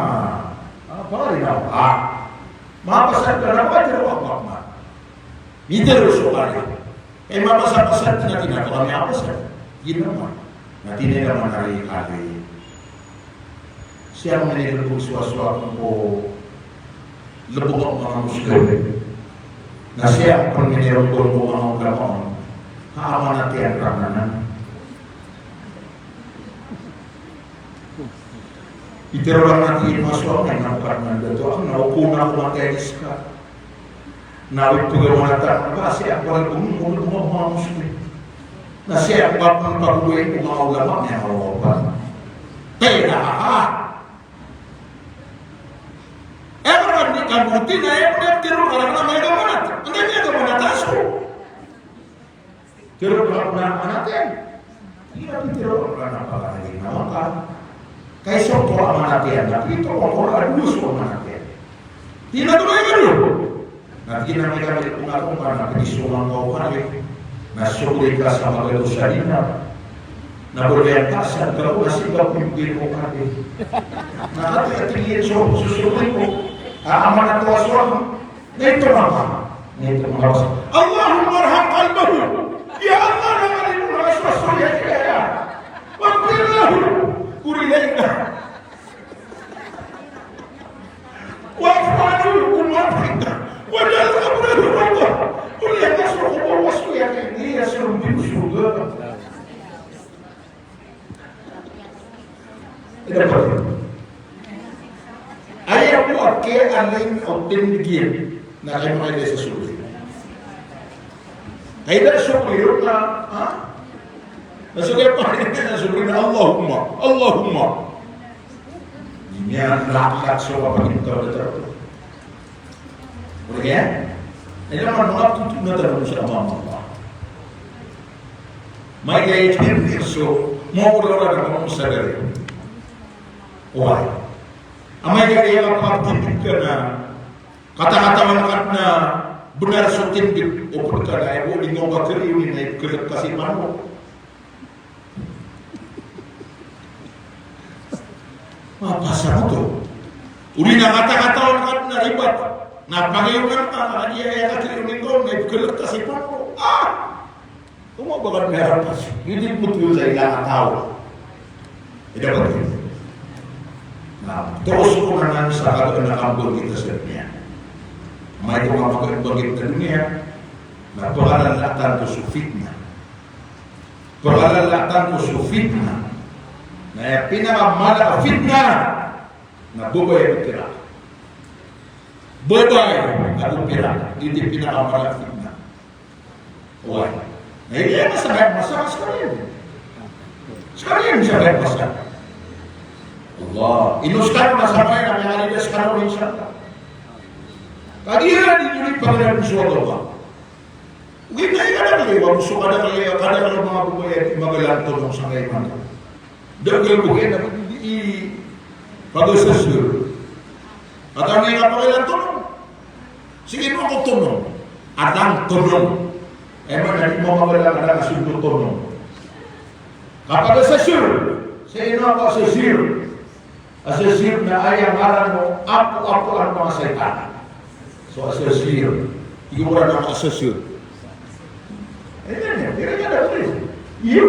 apa nga rin ako, ha? Mapasad ka na ba, tero ka ba, ma? Mitero so ka na. Eh, mapasad-pasad na tinatawag niya, apa sa? Ginawa. Na tinira man ari kali. Siyang minilbog so aso akn ko lbong o manga Muslim. Na siyang pn minilbog o manga ulama on. Ha amanat iyan rk anan. Pitharo rk a tig iyan a so akn na pkad na dato akn na o ko na ko matay di ska. Na ipagawa na tano, na sii a ba lbong o manga Muslim. Na sii a ba pagowai o manga ulama, miyakaropa. Kaya na, ha? Aya ka di kabuti na aya pn a tiro ka na miyagamanat. Anda miyagamanat a so? Tiro ka na amanat iyan. Ira di tiro ka na paganay na maka. Kay so ko amanat iyan na pito ko ko a dowa so amanat iyan. Di na to kaya ka do. Na di na may kami ko na ko na pito so manga ko kali. Na so ko ka sa magadosa di na. Na bolayan ka sa ka ko na si ka ko yung ko kali. Na kati ati iyan so so so ko. Ah, amanat ko so. Nito mama, nito mama. Allahumma arham qalbahu. Ya Allah, na mali mo na so so ya kaya. Waghfir lahu. Uri na ina. Wa'fu anhu, wa'fu anhu. Waj'al qabrahu rawdah. Uri na so ko wasu ya kaya. Iya so bin surga. Aya bo a kiyaaloy o tindg iyan na kay makaida sa sogoi. Kaida sa sogoi na, ha? Na sogoi pa, na sogoi na Allahumma, Allahumma. Ini an lakh lakh so apa kita udah terus. Odi kaya? Aya man manga ptotol na tano sa mama. Maiga i tirtir so mawla-wla na manga msadari. Oway. Amay ka aya kapagtindg ka na katakatawan ka na bnar so tindg o pd ka na aya bo linggaw ka kariyo niyan na ipkhalk ka si pano. Mapasad oto. Odi na katakataw on ka na ribat. Na pagayonan ka na aya aya ka kiri oninggaw na ipkhalk ka si pano. Ah! Oman ba ka na ribat. Odi ptotol sa ila a taw. Ida ba ito? Na toos ko na nan sa kato na kambol kita sa doniya. Amay ko nga makanbangkit na doniya. Na pagalalaan tano so fitna. Pagalalaan tano so fitna. Na aya pinakamala a fitna na babay ago pirak. Babay ago pirak. Ito i pinakamala a fitna. Oway. Na aya masakit, masakit skaniyan. Skaniyan masakit, masakit. Allah. Ino skaniyan masakit na miyakalidas skaniyan, insha Allah. Kagiya di dito i pagalalaan so Allah. Ogaid na aya kadakl iyan, so kadakl iyan, kadakl o manga babay a di magalaan tonong sangkai man. Dakel bo iyan a di pagasasol. Katawan iyan a pagalalaan tonong. Sige, ino ko tonong? Adn a tonong. Aya maana niyan a di mamagalaan, adn a sold o tonong. Kapag Azazil, sii na ko Azazil. Azazil na aya ngaran o apoapoan o manga saitan. So Azazil, tig iran a Azazil. Aya niyan, aya niyan da ko. Iyo.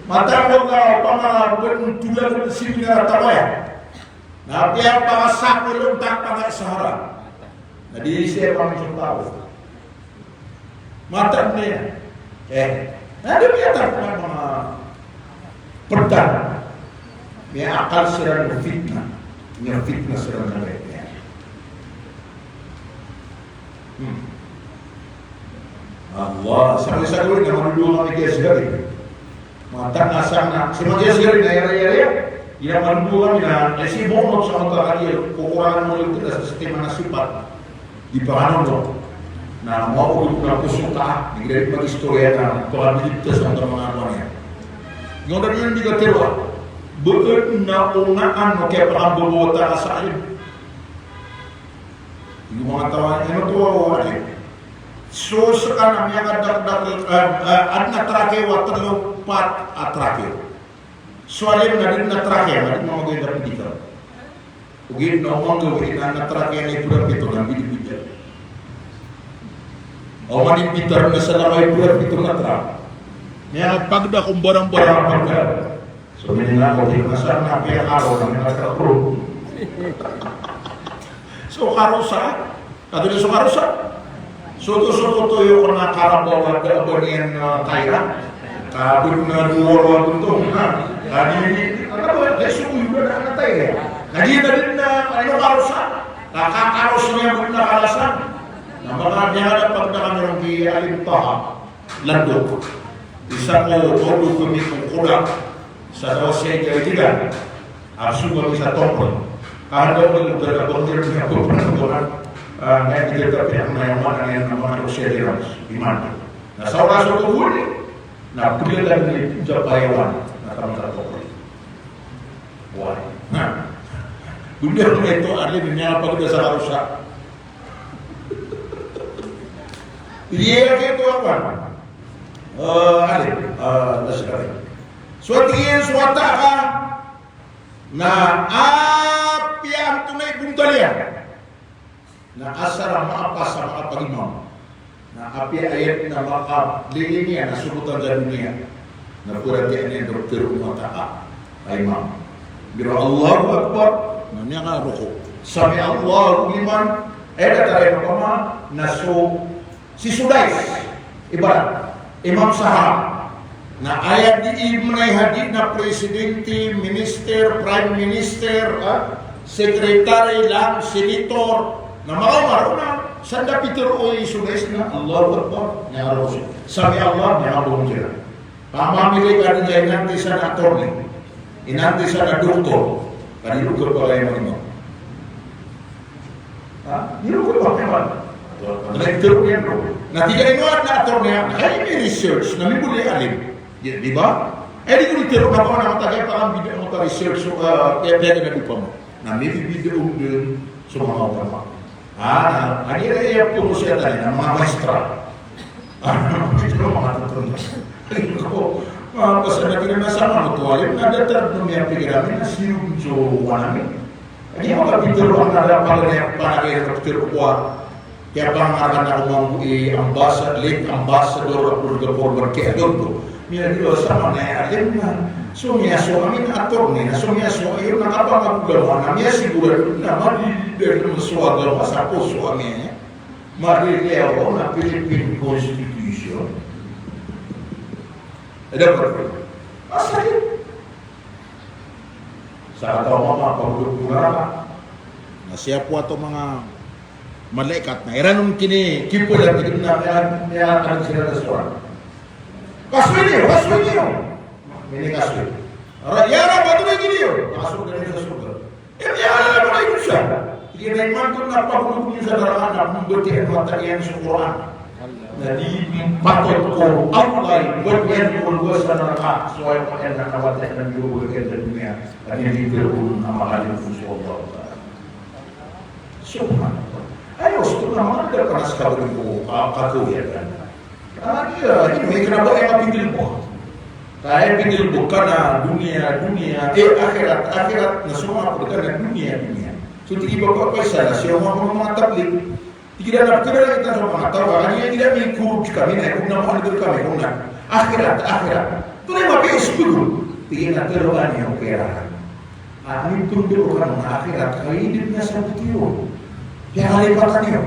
Mataan ka opama na pn tolagan sii na tabaya. Na apiya pakasakoy o ontak pakasaharan. Na di siya pamintawag. Mataan niyan. Eh, na di miyatap na manga pd. Miyaakal siran o fitnah. Miyafitnah siran na kaya niyan. Hmm. Allah, sa kaya sa gawin na maduduwa kami kaya sila rin. Mataan a sana, si Matias Gari na aya, aya, aya, aya malubo kami na, eh, si Bonot sa mata kami, kokorangan mo rin tila sa sistema na sipat. Di pa kano, no? Na maolog na poso ka, di ka rin mag-istorya na, pagkabilib ta sa mata mga ano niya. Yung dami yung di ka tiro, ah. Buod na unaan mo kaya pakambubota ka sa akin. Yung mga tawa, ano to, ano, eh? So, sa kanam, yung adakdak, ah, ah, adn a trake, wa tlo, pat a trake. So, alim na dn a trake, na dn mamagoy na pindika. Ogaid na omanggaw, ina na trake, na ipura pito, na bidi-bidi. O, mani bitar na sa laway, ipura pito na trake. Miyapagda ko mbarang-barang a pagda. So, mininako, di ko na sa na, kaya karo, na minaka ko. So, karo sa, Kathol so karosa. Soto, soto, toyo ko na karabaw a da ba niyan, ah, tayra. Kabod na duwar a bunto. Ha? Kadi ini, ano ba? Dahil so kuyo na na tayra. Kadi na din na, ano, karosa. Kakakaros niya bod na kalasan. Na mga niya na pagdakan ng di alim pa. Landok. Isa ko, todo kami ko koda. Sa daw siya ikaw itigan. Abso kami sa tongkol. Kahanda ko yung dala ko, hindi rin ako panagunan. Ah, ngayon, hindi ka pinamayaman ang yan naman ako siya di Ramos. Iman. Na sa oras ko huli, na paglalag ni Puja Payawan, na kami sa tongkol. Why? Ha? Bunda ko na ito, alin niya pagda sa karusa. Iya, kaya ito ako. Ah, alin? Ah, nasa kami. So, tig iyan so wata ka na apiya antonaa i bontal iyan. Na asar a maapa sa makapagimam. Na apiya ayat na makaplilin iyan na sogotan sa doniya. Na paratiyayaan iyan doktor o wata ka a imam. Biro Allahu Akbar, na miyakaroko. Sami Allahu liman, eh, datar iyan opama, na so Si Sudais, ibarat, Imam Sahab. Na aya di ibnay hadi na presidente, minister, prime minister, ah, secretary, lang, senator. Na makaoma ron na, sanda pitero o i Sudais na, Allahu Akbar, niya aro so. Sami Allah, niya aro so. Pamamili ka dn sa inantisan a attorney, inantisan a doktor, ka di roo ka pagaya mag-imam. Ha? Di roo ka pagaya mag-imam. Doktor iyan, bro. Na tig iyan a attorney, na kaya may research, na may boli alim. Di, di ba? Eh, di ko di tiro na ba, na matagay pa ang bida mo ka research, so, ah, kaya pwede na di pa mo. Na may bibida mo dun, so mga ulama. Ah, adi aya puro siya tani na mga maestra. Ano, ito mga tutun. Ko, ah, basta na kinanasama mo to, alim na datar no miyapikiran, na siyog so wanami. Adi mga kapitero ang nada pala niya panagay na kapitero ko, ah. Kaya pangarkan ako mga i ambasa-, late ambassador, ako nagka-forward kaya doon ko. Miyaliwa sa mga alim na sumiyaso kami na attorney, na sumiyaso, ayun, nakapangagulaw na, miyasigurado na, malilidar na so agama sa puso kami, eh. Maliliyaro na Philippine Constitution. Ada ba? Masakit. Sa kataw mama, pagdok mo na raka. Na siya po ato mga malaikat na iran on kini, kipulan, tigil na, kaya, kaya, kaya sila na suwan. Kasoy niyo, kasoy niyo. Ini kasoy. Ra-, ya Rab, ato na gini yun. Masuk na rin sa surga. Eh, ya Rab, ano yun siya? Sige na iman ko na pagulog niyo sa daraan na pembetian mata iyan sa Quran. Na di patot ko Allah, buat iyan ko luwas sa naraka. So, ay ko iyan na nawat iyan na biyubulog iyan sa dunia. At hindi pero na makalim ko sa Allah. Subhanallah. Ay, gusto na mga nagkapanas ka rin po, ka-, kakuyagan. Ah, iya, ini, may kena ba yang kapindil mo? Ka aya pitharo ka na doniya, doniya, eh, akhirat, akhirat, na so manga pd ka na doniya, doniya. So tig i Bapa Faisal, na sii ko manga tablig. Tig iran a pkhabaray kita so manga taw a, aya igira mikorog kami na, aya ko na manga dr kami ko na akhirat, akhirat. Tonaa i mapiya i sbag on? Tig iyan a tharoa niyo kiran a mipndaw kano a akhirat ka di niyan sabot iyo. Piyakalipatan iyo.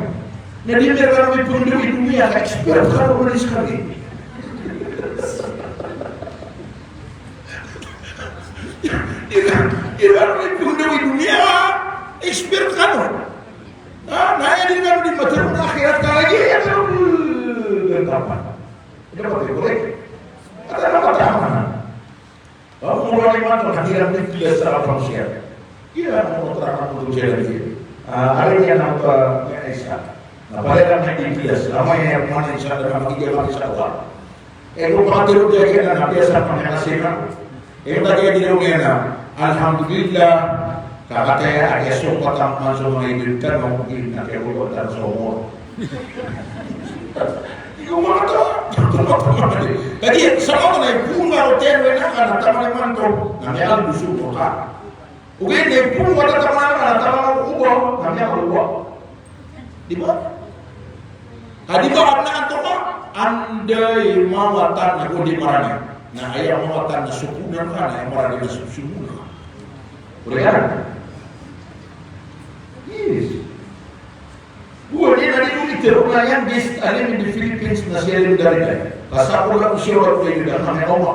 Na di niyan kano mipndaw i doniya ka expert kano, mali skami. Di niyan, di niyan kano mipndaw i doniya ka expert kano. Ah, na aya di kano di matharoa a akhirat ka lagid iyan, kano, eh, gantapa. Ino ba ito, correct? At ano ba tama? Ba ko mawala imanto na hirap na pila sa kapamsiyan. Kaya mo ko tara ko dun siya lagi. Ah, ari niyan ang pa, niya isa. Na pala lang na pila sa, amay niya man isa na magiging man isa ko. Eh, ko pati ro diyan na piyasa pa niya kasi na. Eh, lagi di ro niya na, alhamdulillah, kakataya, aya so patang man so mga ibig ka, no, ibig na kaya ko tara so mo. Ikaw, manga taw. Kagiya sa manga na ipoon ka o ten, wena ka na taman imanto na miyakagosok ka. Ogaid na ipoon ka na taman, na taman o oba na miyakaoba. Di ba? Ka di ba, adn a antonaa, anda i mawatan na go di marani. Na aya mawatan na sopoon ka, na aya marani na sopoon ka. Boleh kan? Yes. Gowani na di ko mitharo na youngest alim in the Philippines na si Alim Darilay. Ka sapolo ago siyaw a taon ka na miyakaoma.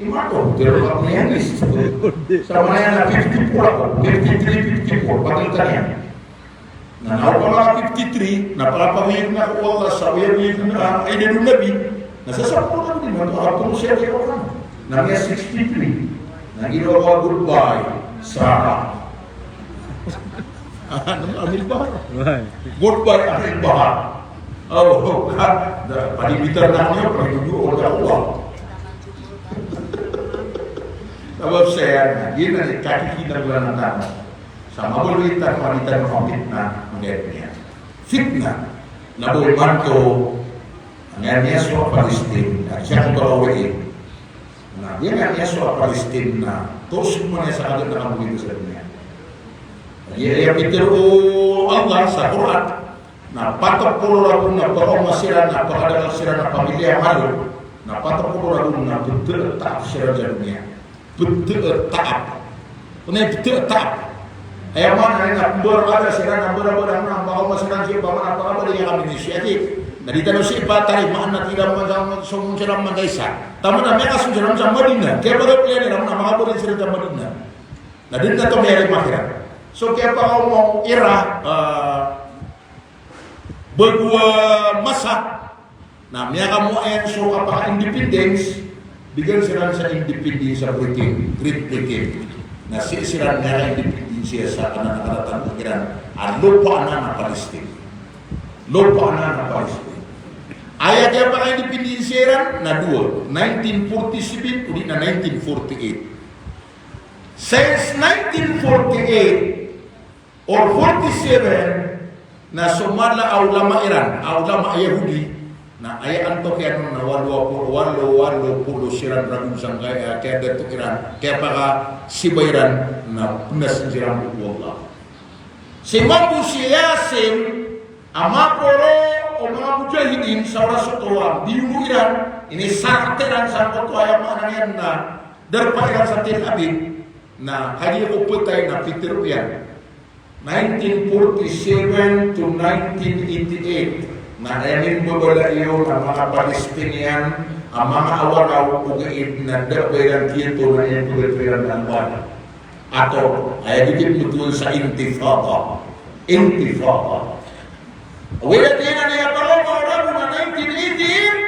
Imanto, tharo ka na youngest. Sa maya na fifty-four ako, fifty-three, fifty-four, pagiltan iyan. Na, na o pala fifty-three, na pala pamiyag na ko Allah, sa oyag na, ah, ay, dado Nabi. Na sa sapolo ago di man, ah, polo siya di ko na. Na miya sixty-three. Na ginawa ko, "Goodbye, Sarah." Ano, Amil Bahar? Why? "Goodbye, Amil Bahar." Oh, oh, ha? Da, palibitar na kami, palibitar na Allah. Sabap saya, na, gina ni kaki kita bulan na tama. Sa mabaloy ta, palitan ko fitna, mangayat niya. Fitna, na bo imanto, na miyasowa a Palestine, na siya ko kawawai. Na, aya miyasowa a Palestine na, tos ko man sa kagat na kabugin sa doniya. Aya, aya pitharo o Allah sa Quran, na patpolo ragon na pakaoma siran, na pakadakl siran a pamilya a malo, na patpolo ragon na ptataap siran sa doniya. Ptataap. Onaa i ptataap? Aya maana niyan na pmbarakala siran, na mbarabaran na makaoma siran sii, ba man a pakabaloy a kami ni sii ati. Na di tano sii patarimaan na tig iran man sa, so mong siran man sa isa. Taman a miyakasold siran sa Madina. Kiyapagapiliyan iran na makabaloy siran sa Madina. Na di na to miyarima kiran. So kiyapakaoma iran, ah, bago a masa, na miyakamoa iyan so kapaka-independence, bigan siran sa independence sa Britain, Great Britain. Na sii siran miyaka-independence sa kanan a karatang kiran a lopa anan a Palestine. Lopa anan a Palestine. Aya kiyapaka-independence iran na dowa, nineteen forty-seven odi na nineteen forty-eight. Since nineteen forty-eight, or forty-seven, na so mala a ulama iran, a ulama a Yahudi, na aya antok iyan on na walo a polo, walo, walo polo siran ragon sangkai, eh, kiyadato iran, kiyapakasiba iran, na pnas siran o Allah. Si mambo si Yasin, a maporo o manga mujahidin sa oras oto a biyono iran, inisarat iran sangkoto, aya maana niyan na darpa iran sa Tel Aviv, na kagiya ko phatay na pitharo iyan. Nineteen forty-seven to nineteen eighty-eight, na aya mimbabaloy iyo na manga Palestinian a manga awaraw, ogaid na da ba iran kiyato na aya pagatoran na wala. Ato, aya dikit mutual sa intifada. Intifada. Wala tina niya pala mawala mo na nineteen eighty-eight,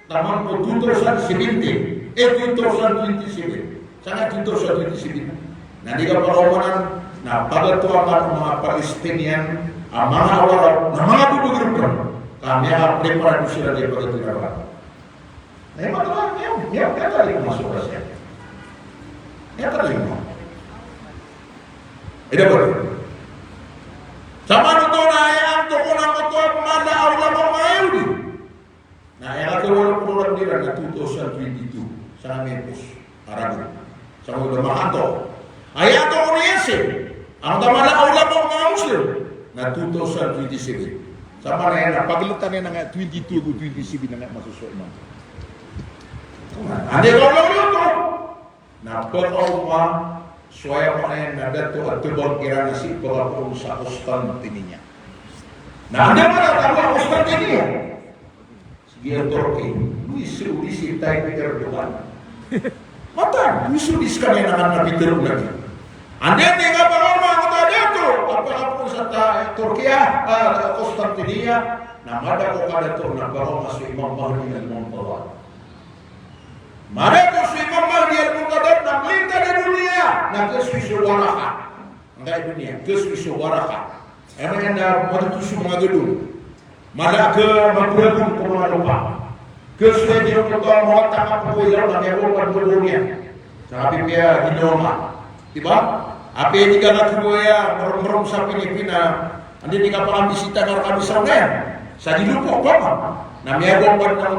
taman ko two thousand seventeen, eh, two thousand twenty-seven. Sangkai two thousand twenty-seven. Na di ka pakaomanan, na pagatoan ka o manga Palestinian a manga awaraw, na manga bubagrupan. Ka miyakaprepara siran di pagatoan ka. Na imanto na, miyaw, miyaw, miyaw, miyaw, miyaw, miyaw. Ida ba? Sa manoto na aya antok on a mala a ulama o manga Yahudi. Na aya kata wala ko wala dira na two thousand twenty-two. Sa miyapos a ragon. Sa miyapos a ragon. Aya to ko ni Yasin. Angkoto a mala a ulama o manga Muslim na two thousand twenty-seven. Sa maana iyan na pagltan iyan angkaya twenty-two ago twenty-seven angkaya masosowa imanto. Anda i kaolaola oto? Na pkaoma so aya maana iyan na dato a tbang iran na sii pkapoon sa Constantinople. Na anda man a tago a Constantinople? Sii Turkey, miso di si Tayyip Erdogan. Mataan, miso di skaniyan a Peter Obi. Anda i kapakaoma angkoto a dato a pkapoon sa ta-, Turkey, ah, Constantinople, na mada ko kadato na pkaoma so Imam Mahdi al-Muntazar. Mada ko so Imam Mahdi al-Muntazar na mlita a doniya, na kasoy so Waraqah. Angkaya doniya, kasoy so Waraqah. Aya maana niyan na matoto so manga gadong. Mala ka mabragon ko manga lopa. Kasoy a di oto mawata ka pkhailay na miyagowa ko doniya. Sa apiya ginawa ka. Di ba? Apiya di ka na khagoya, mromrom sa Pilipina. Anda i kapakambisita ka rkami sa onaya. Sa di lopa ka. Na miyagowa ko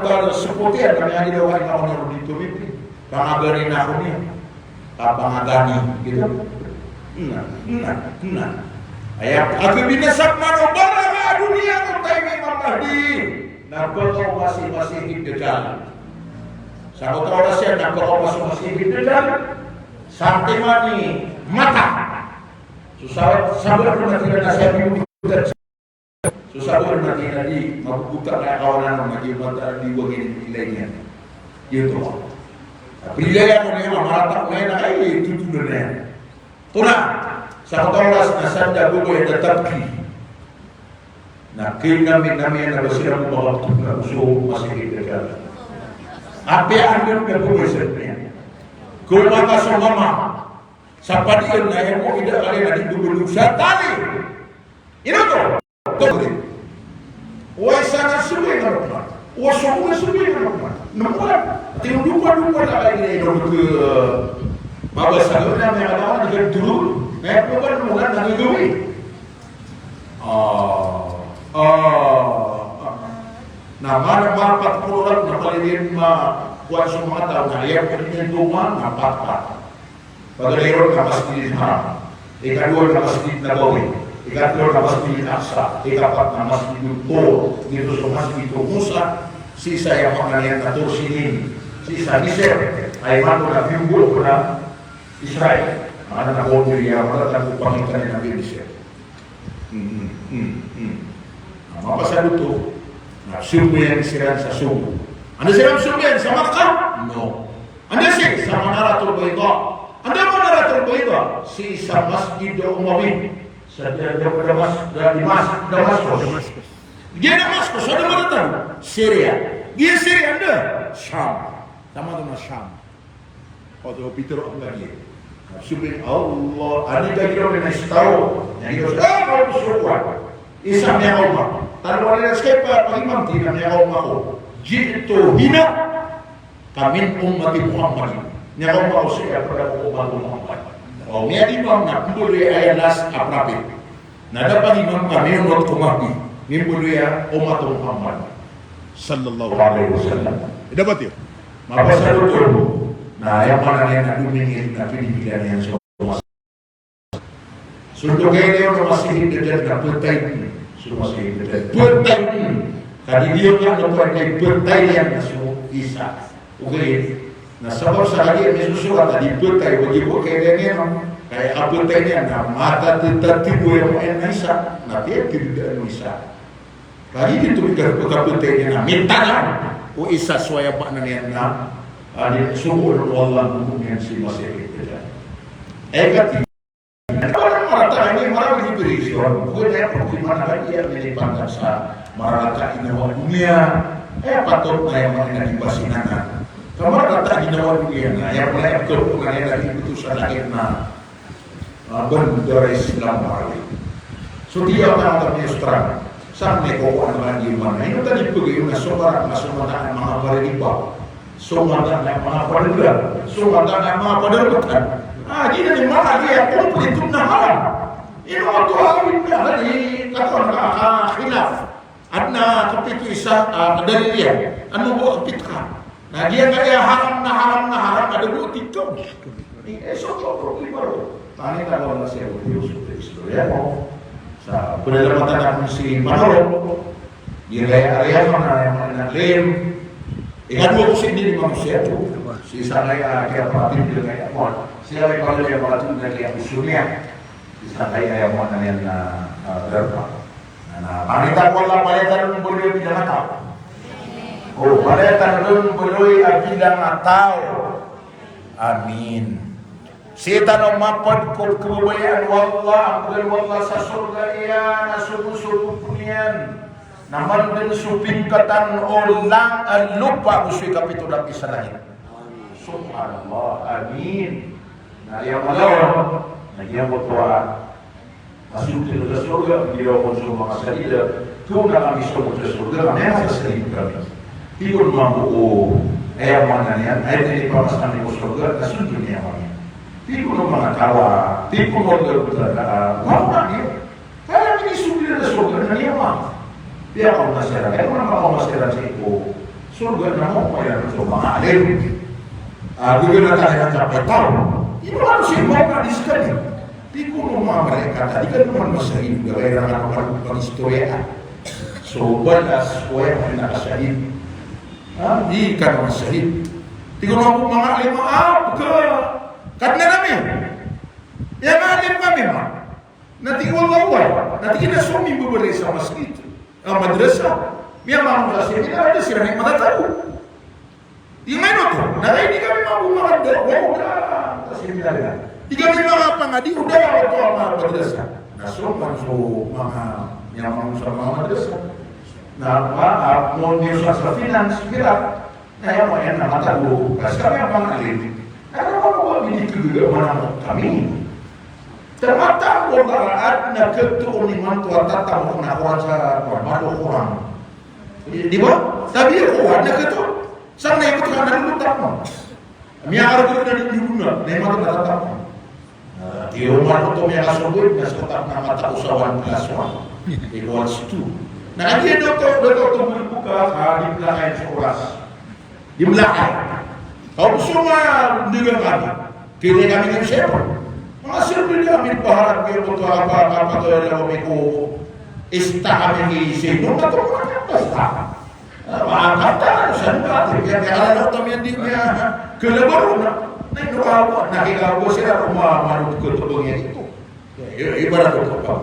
doniya, na miyagowa ko doniya. Pangagani na ako niyan. Kapangagani, gitu. Na, na, na. Aya, a kabinasa man o barakat a doniya ko time i Imam Mahdi. Na pkaoma si Masihid Dajjal. Sa angkoto a oras iyan na pkaoma si Masihid Dajjal. Sa timan i mata. So sa, sabaad na tinan a sabi So sabaad na tinan a di mabobota ka kawanan na di mata di wagin ilay niyan. Giyoto. Prilaya ko niyan a marata ko niyan na kay tutunan iyan. Tona, sa angkoto a oras na sanda bo ko iyan da tabki. Na kay nami, nami na ba sila mo makaptog na oso masakit ka siya. Apiya anda na bo ko iyan sa niyan. Ko mama so mama. Sa padiyan na iyan ko ida kali na di bo bo sa tali. Ino to? Togri. Oway, sana sugay na rokman. Oway, sugay, sugay na rokman. Nungkon. Ati yung dupa-dupa na kayo na ino ko, eh, mabasa ko na may alawan, di ka duro. May ako ba nung wala na gagawin? Ah, ah, ah. Na mara, mara pat puluran, na palilin ma, kuwan sa mga tao, na iyan, pwede yung duman, na pat-pat. Pagari ron na Masjidil Haram. Ikadowa na Masjid Nabawi. Ikatlo na Masjidil Aqsa. Ikapat na Masjidul Tur. Giyoto so Masjidul Musa. Sii sa aya maana niyan na Tur Sinin. Sii sa Misir. Aya maana na biyonggo ko na Israel. Maana na boundary iyan, maana na ko pangitani na Misir. Hmm, hmm, hmm. Na mapasad oto. Na sombiyan siran sa sogo. Anda siran sombiyan sa Makkah? No. Anda sii sa Manaratul Bayda. Anda Manaratul Bayda? Sii sa Masjid Umawi. Sa Damas-, Damas-, Damascus. Giya Damascus, anda man oto? Syria. Giya Syria, anda? Sham. Tama to na Sham. Oto pitharo angka giya. Sombiyan Allah, anda giya na istaro. Na giya, ah, kaw so kuwan. Isa miyakaoma. Tano wala na skay pa, pag-imam, di na miyakaoma ko. Ji'tu hina. Ka min ummati Muhammadin. Miyakaoma ko sii ko umat o Muhammad. O, miyakaoma na pmbaloy aya last a prophet. Na da pag-imam ka miyonot ko Mahdi. Mimbaloy a umat o Muhammad. Sallallahu alaihi wasallam. Ida ba tiyo? Mapasad oto. Na aya maana niyan na domingil na pinipilan iyan so So, to kay niyo na Masihid Dajjal na ptay. So, Masihid Dajjal ptay. Ka di niyo na ptay, ptay iyan na so Isa. Okay. Na sabap sa lagi, misosoat a di ptay, wajib ko kay niyo na. Kay a ptay niyan na matatatibo iyan na Isa. Na tiyan tibida na Isa. Lagi di to bida ko kaptay niyan na minta na. O Isa so aya maana niyan na, ah, di, so, o Allah, no, niyan si Masihid Dajjal. Ay, kati Marata ini marata ini beri surat. Bukan aya problema na lagi aya minipantag sa marata ginawa doniya. Aya patot na aya maana di basinan. Ka marata ginawa doniya na aya mula aya pagkabukan aya lagi betul sa langit na, ah, bandar Islam marawi. So, di aya tanga kami Australia. Sa miyakaoma na lagi mana. Ino tadi pagayon na so marata na so marata na manga paridiba. So mata na manga padagang, so mata na manga padagang. Ah, di na di manga di a kompleto na haram. Ino oto a awid na di katawan ka, ah, khilaf. Adn a kapito isa, ah, dalil iyan. Ano bo a kapito ka? Na giyangkaya haram na haram na haram, na da bo tikaw. Eh, so, so, problema ron. Pangni ta ko na siya ko, so, istorya ko. Sa, pwede naman tayo si Manolo. Giyangkaya, aya man na, na, na claim. Ikadowa ko si, hindi naman siya to. Si isa nga, ah, kaya pati, giyangkaya ko. Siya ay pala niya, pala to, na kaya gusto niya. Isa kaya, aya man na yan na, ah, darpa. Na, na, pangni ta ko Allah, pala tayo ng bulyo, di na mataw. O, pala tayo ng bulyo, di na mataw. Amin. Sii tano mapd ko kababayaan o Allah, a pagari o Allah sa sorga iyan a sogosogo pn iyan na mandn so pingkatan o lang-, a lopa ago so ikapito lapis a langit. Subhanallah. Amin. Na aya mala on, na giyangkoto a Masuk ka sa sorga, giraw kon so manga sahid, ikaw na kami sa sorga, kami sa sahid kami. Tig o mambo o, aya maana niyan, aya tinipamas kami ko sorga, na sundon iyan kami. Tig o manga taw a, tig o manga taw a, wala niyan. Kaya kami sundon sa sorga, na niyan ma. Piyakaoma siran, kaya ko na makaoma siran sii ko sorga, na makaoma iran so manga alim. Ah, gagana tayo sa taw. Ino ano si Imam na diskadi? Tig o manga malaikat a, di kano man masahid, gagawii ran a pag-, pag-istorya. So, balas, o aya man a kasahid. Ha? Di kano masahid. Tig o manga alim a, ah, ka-, Kadnan ami. Aya alim kami, ma. Na tig o Allah, oway. Na tig iyan a so mimbabalay sa masgit, a madrasa. Miyamambo sa seminar, da siran i matatago. Ino oto? Na di kami mambo manga da-, wa, wa, kasi minalina. Di kami manga pangadi, o da oto a manga madrasa. Na so man so manga, miyamambo sa manga madrasa. Na, ma, a, mo niyo sa, sa finance, pira. Na aya maana na matago. Kasi kami a pangadi. Na kami a pangadi, di kami mambo kami. Tamatag o manga ad na katoon imanto a tatamok na koran sa, koran, mado koran. Di ba? Tabiya ko, adn a katoon. Sa na imanto ka na lolotap mo. Miyakargo na di diyona, na imanto na tatap mo. Ah, di Roma oto miyakasogoy, na so tatap na mata o sa one plus one equals two. Na adi a doto, doto, doto, buka, ah, di plakayan sa oras. Di mlakay. Kaw so nga, di nga kami. Kaya kami ng sir. Mga sir, di kami paharap kayo ko to, apa, apa, apa, apa, apa, ko, ista kami ni sir. Nung nato ko na, basta. Ah, makakata, saan ka? Kaya, kaya, alam mo, kami hindi niya, kalabaro na. Na, ino ka po, nakikita ko sila, kung ma-, manod ko to, bang yan ito. I-, ibarat ko pa.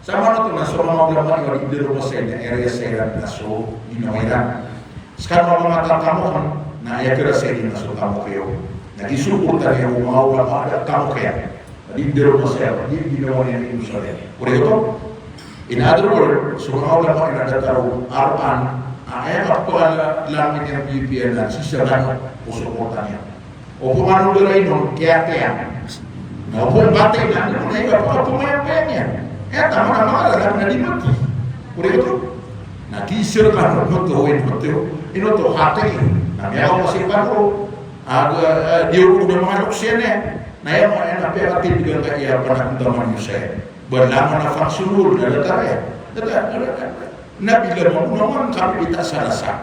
Sa manoto na so manga ulama iyan, di dero masay na area sa iran na so ginawa iran. Sekano manga tatamok na aya kira sa iran na so tamok iyo. Na gisuporta niyan o manga ulama a tamok iyan. Di dero masay, di ginawa niyan i Musa iyan. Puri ko to? In other words, so manga ulama iyan a datar o aroan, a aya kapagalaman iyan, B P N na sisa na o suporta niyan. O pman o da ron inon, kiyatay iyan. Na o pman batay na, na ino na ino, o pman pn iyan. Aya taman a manga lalag na di mati. Puri ko to? Na kisir ka, ino to, ino to, ino to, hatay. Na miyaw ko si Pablo. Aga, eh, di o da manga loks iyan, eh. Na aya maana na piyakatindgan ka iya panagontaman iyo saya. Ba langon a fangsunol, na datar iyan. Datar, datar. Na bila mawna man kami bita sa lasa.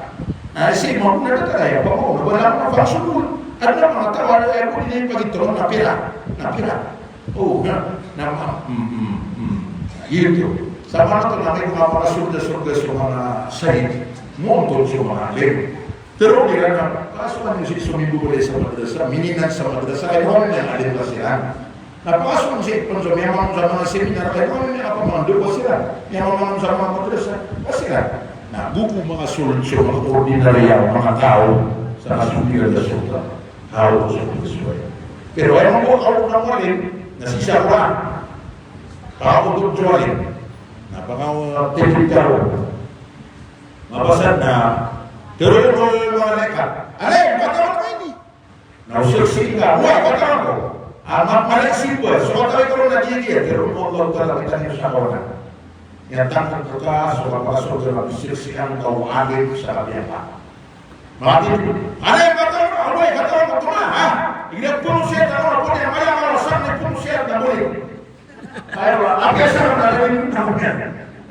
Na si mawna na datar aya, ba mawna, ba langon a fangsunol. Adn a manga taw a aya bo di pagitoro na pira. Na pira. O, na, na, ma-, mm, mm, mm. Giyoto. Sa manoto na amay ko mapakasorga-sorga so manga sahid. Moontol so manga alim. Tero iran na, pakasokan iyo sii so mimbabalay sa madrasa, mininan sa madrasa, kay mawna na alim ka siran. Na pakasokan sii pn so miyamambo sa manga seminar, kay mawna na kapamambo ka siran. Miyamambo sa manga madrasa, ka siran. Na gowani manga solud so manga ordinaryo a manga taw sa kasogiran da sorga. Taw so manga suway. Pero aya mambo a kaw na malim, na sisa ko ran. Kaw doktor alim. Na pakaw, ah, teknikal. Mabasa na, tero o malaikat. Alay, katawan ko ini. Na o saksi ka, wa, katawan ko. Ama, malaikat simba, so katawan ko na di, di, tero o Allah Ta'ala, kita niyo sa kawanan. Aya tangkd ka, so kapakasorga na saksian ka o alim sa kapiyapa. Mati. Alay, katawan ko, alay, katawan ko, tuma, ha? Igira pono siya, katawan ko, niya, maya, maya, sa niya pono siya, na boleh. Aywa, apiya sa na rin na niya.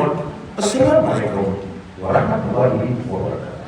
Assalamu alaikum warahmatullahi wabarakatuh.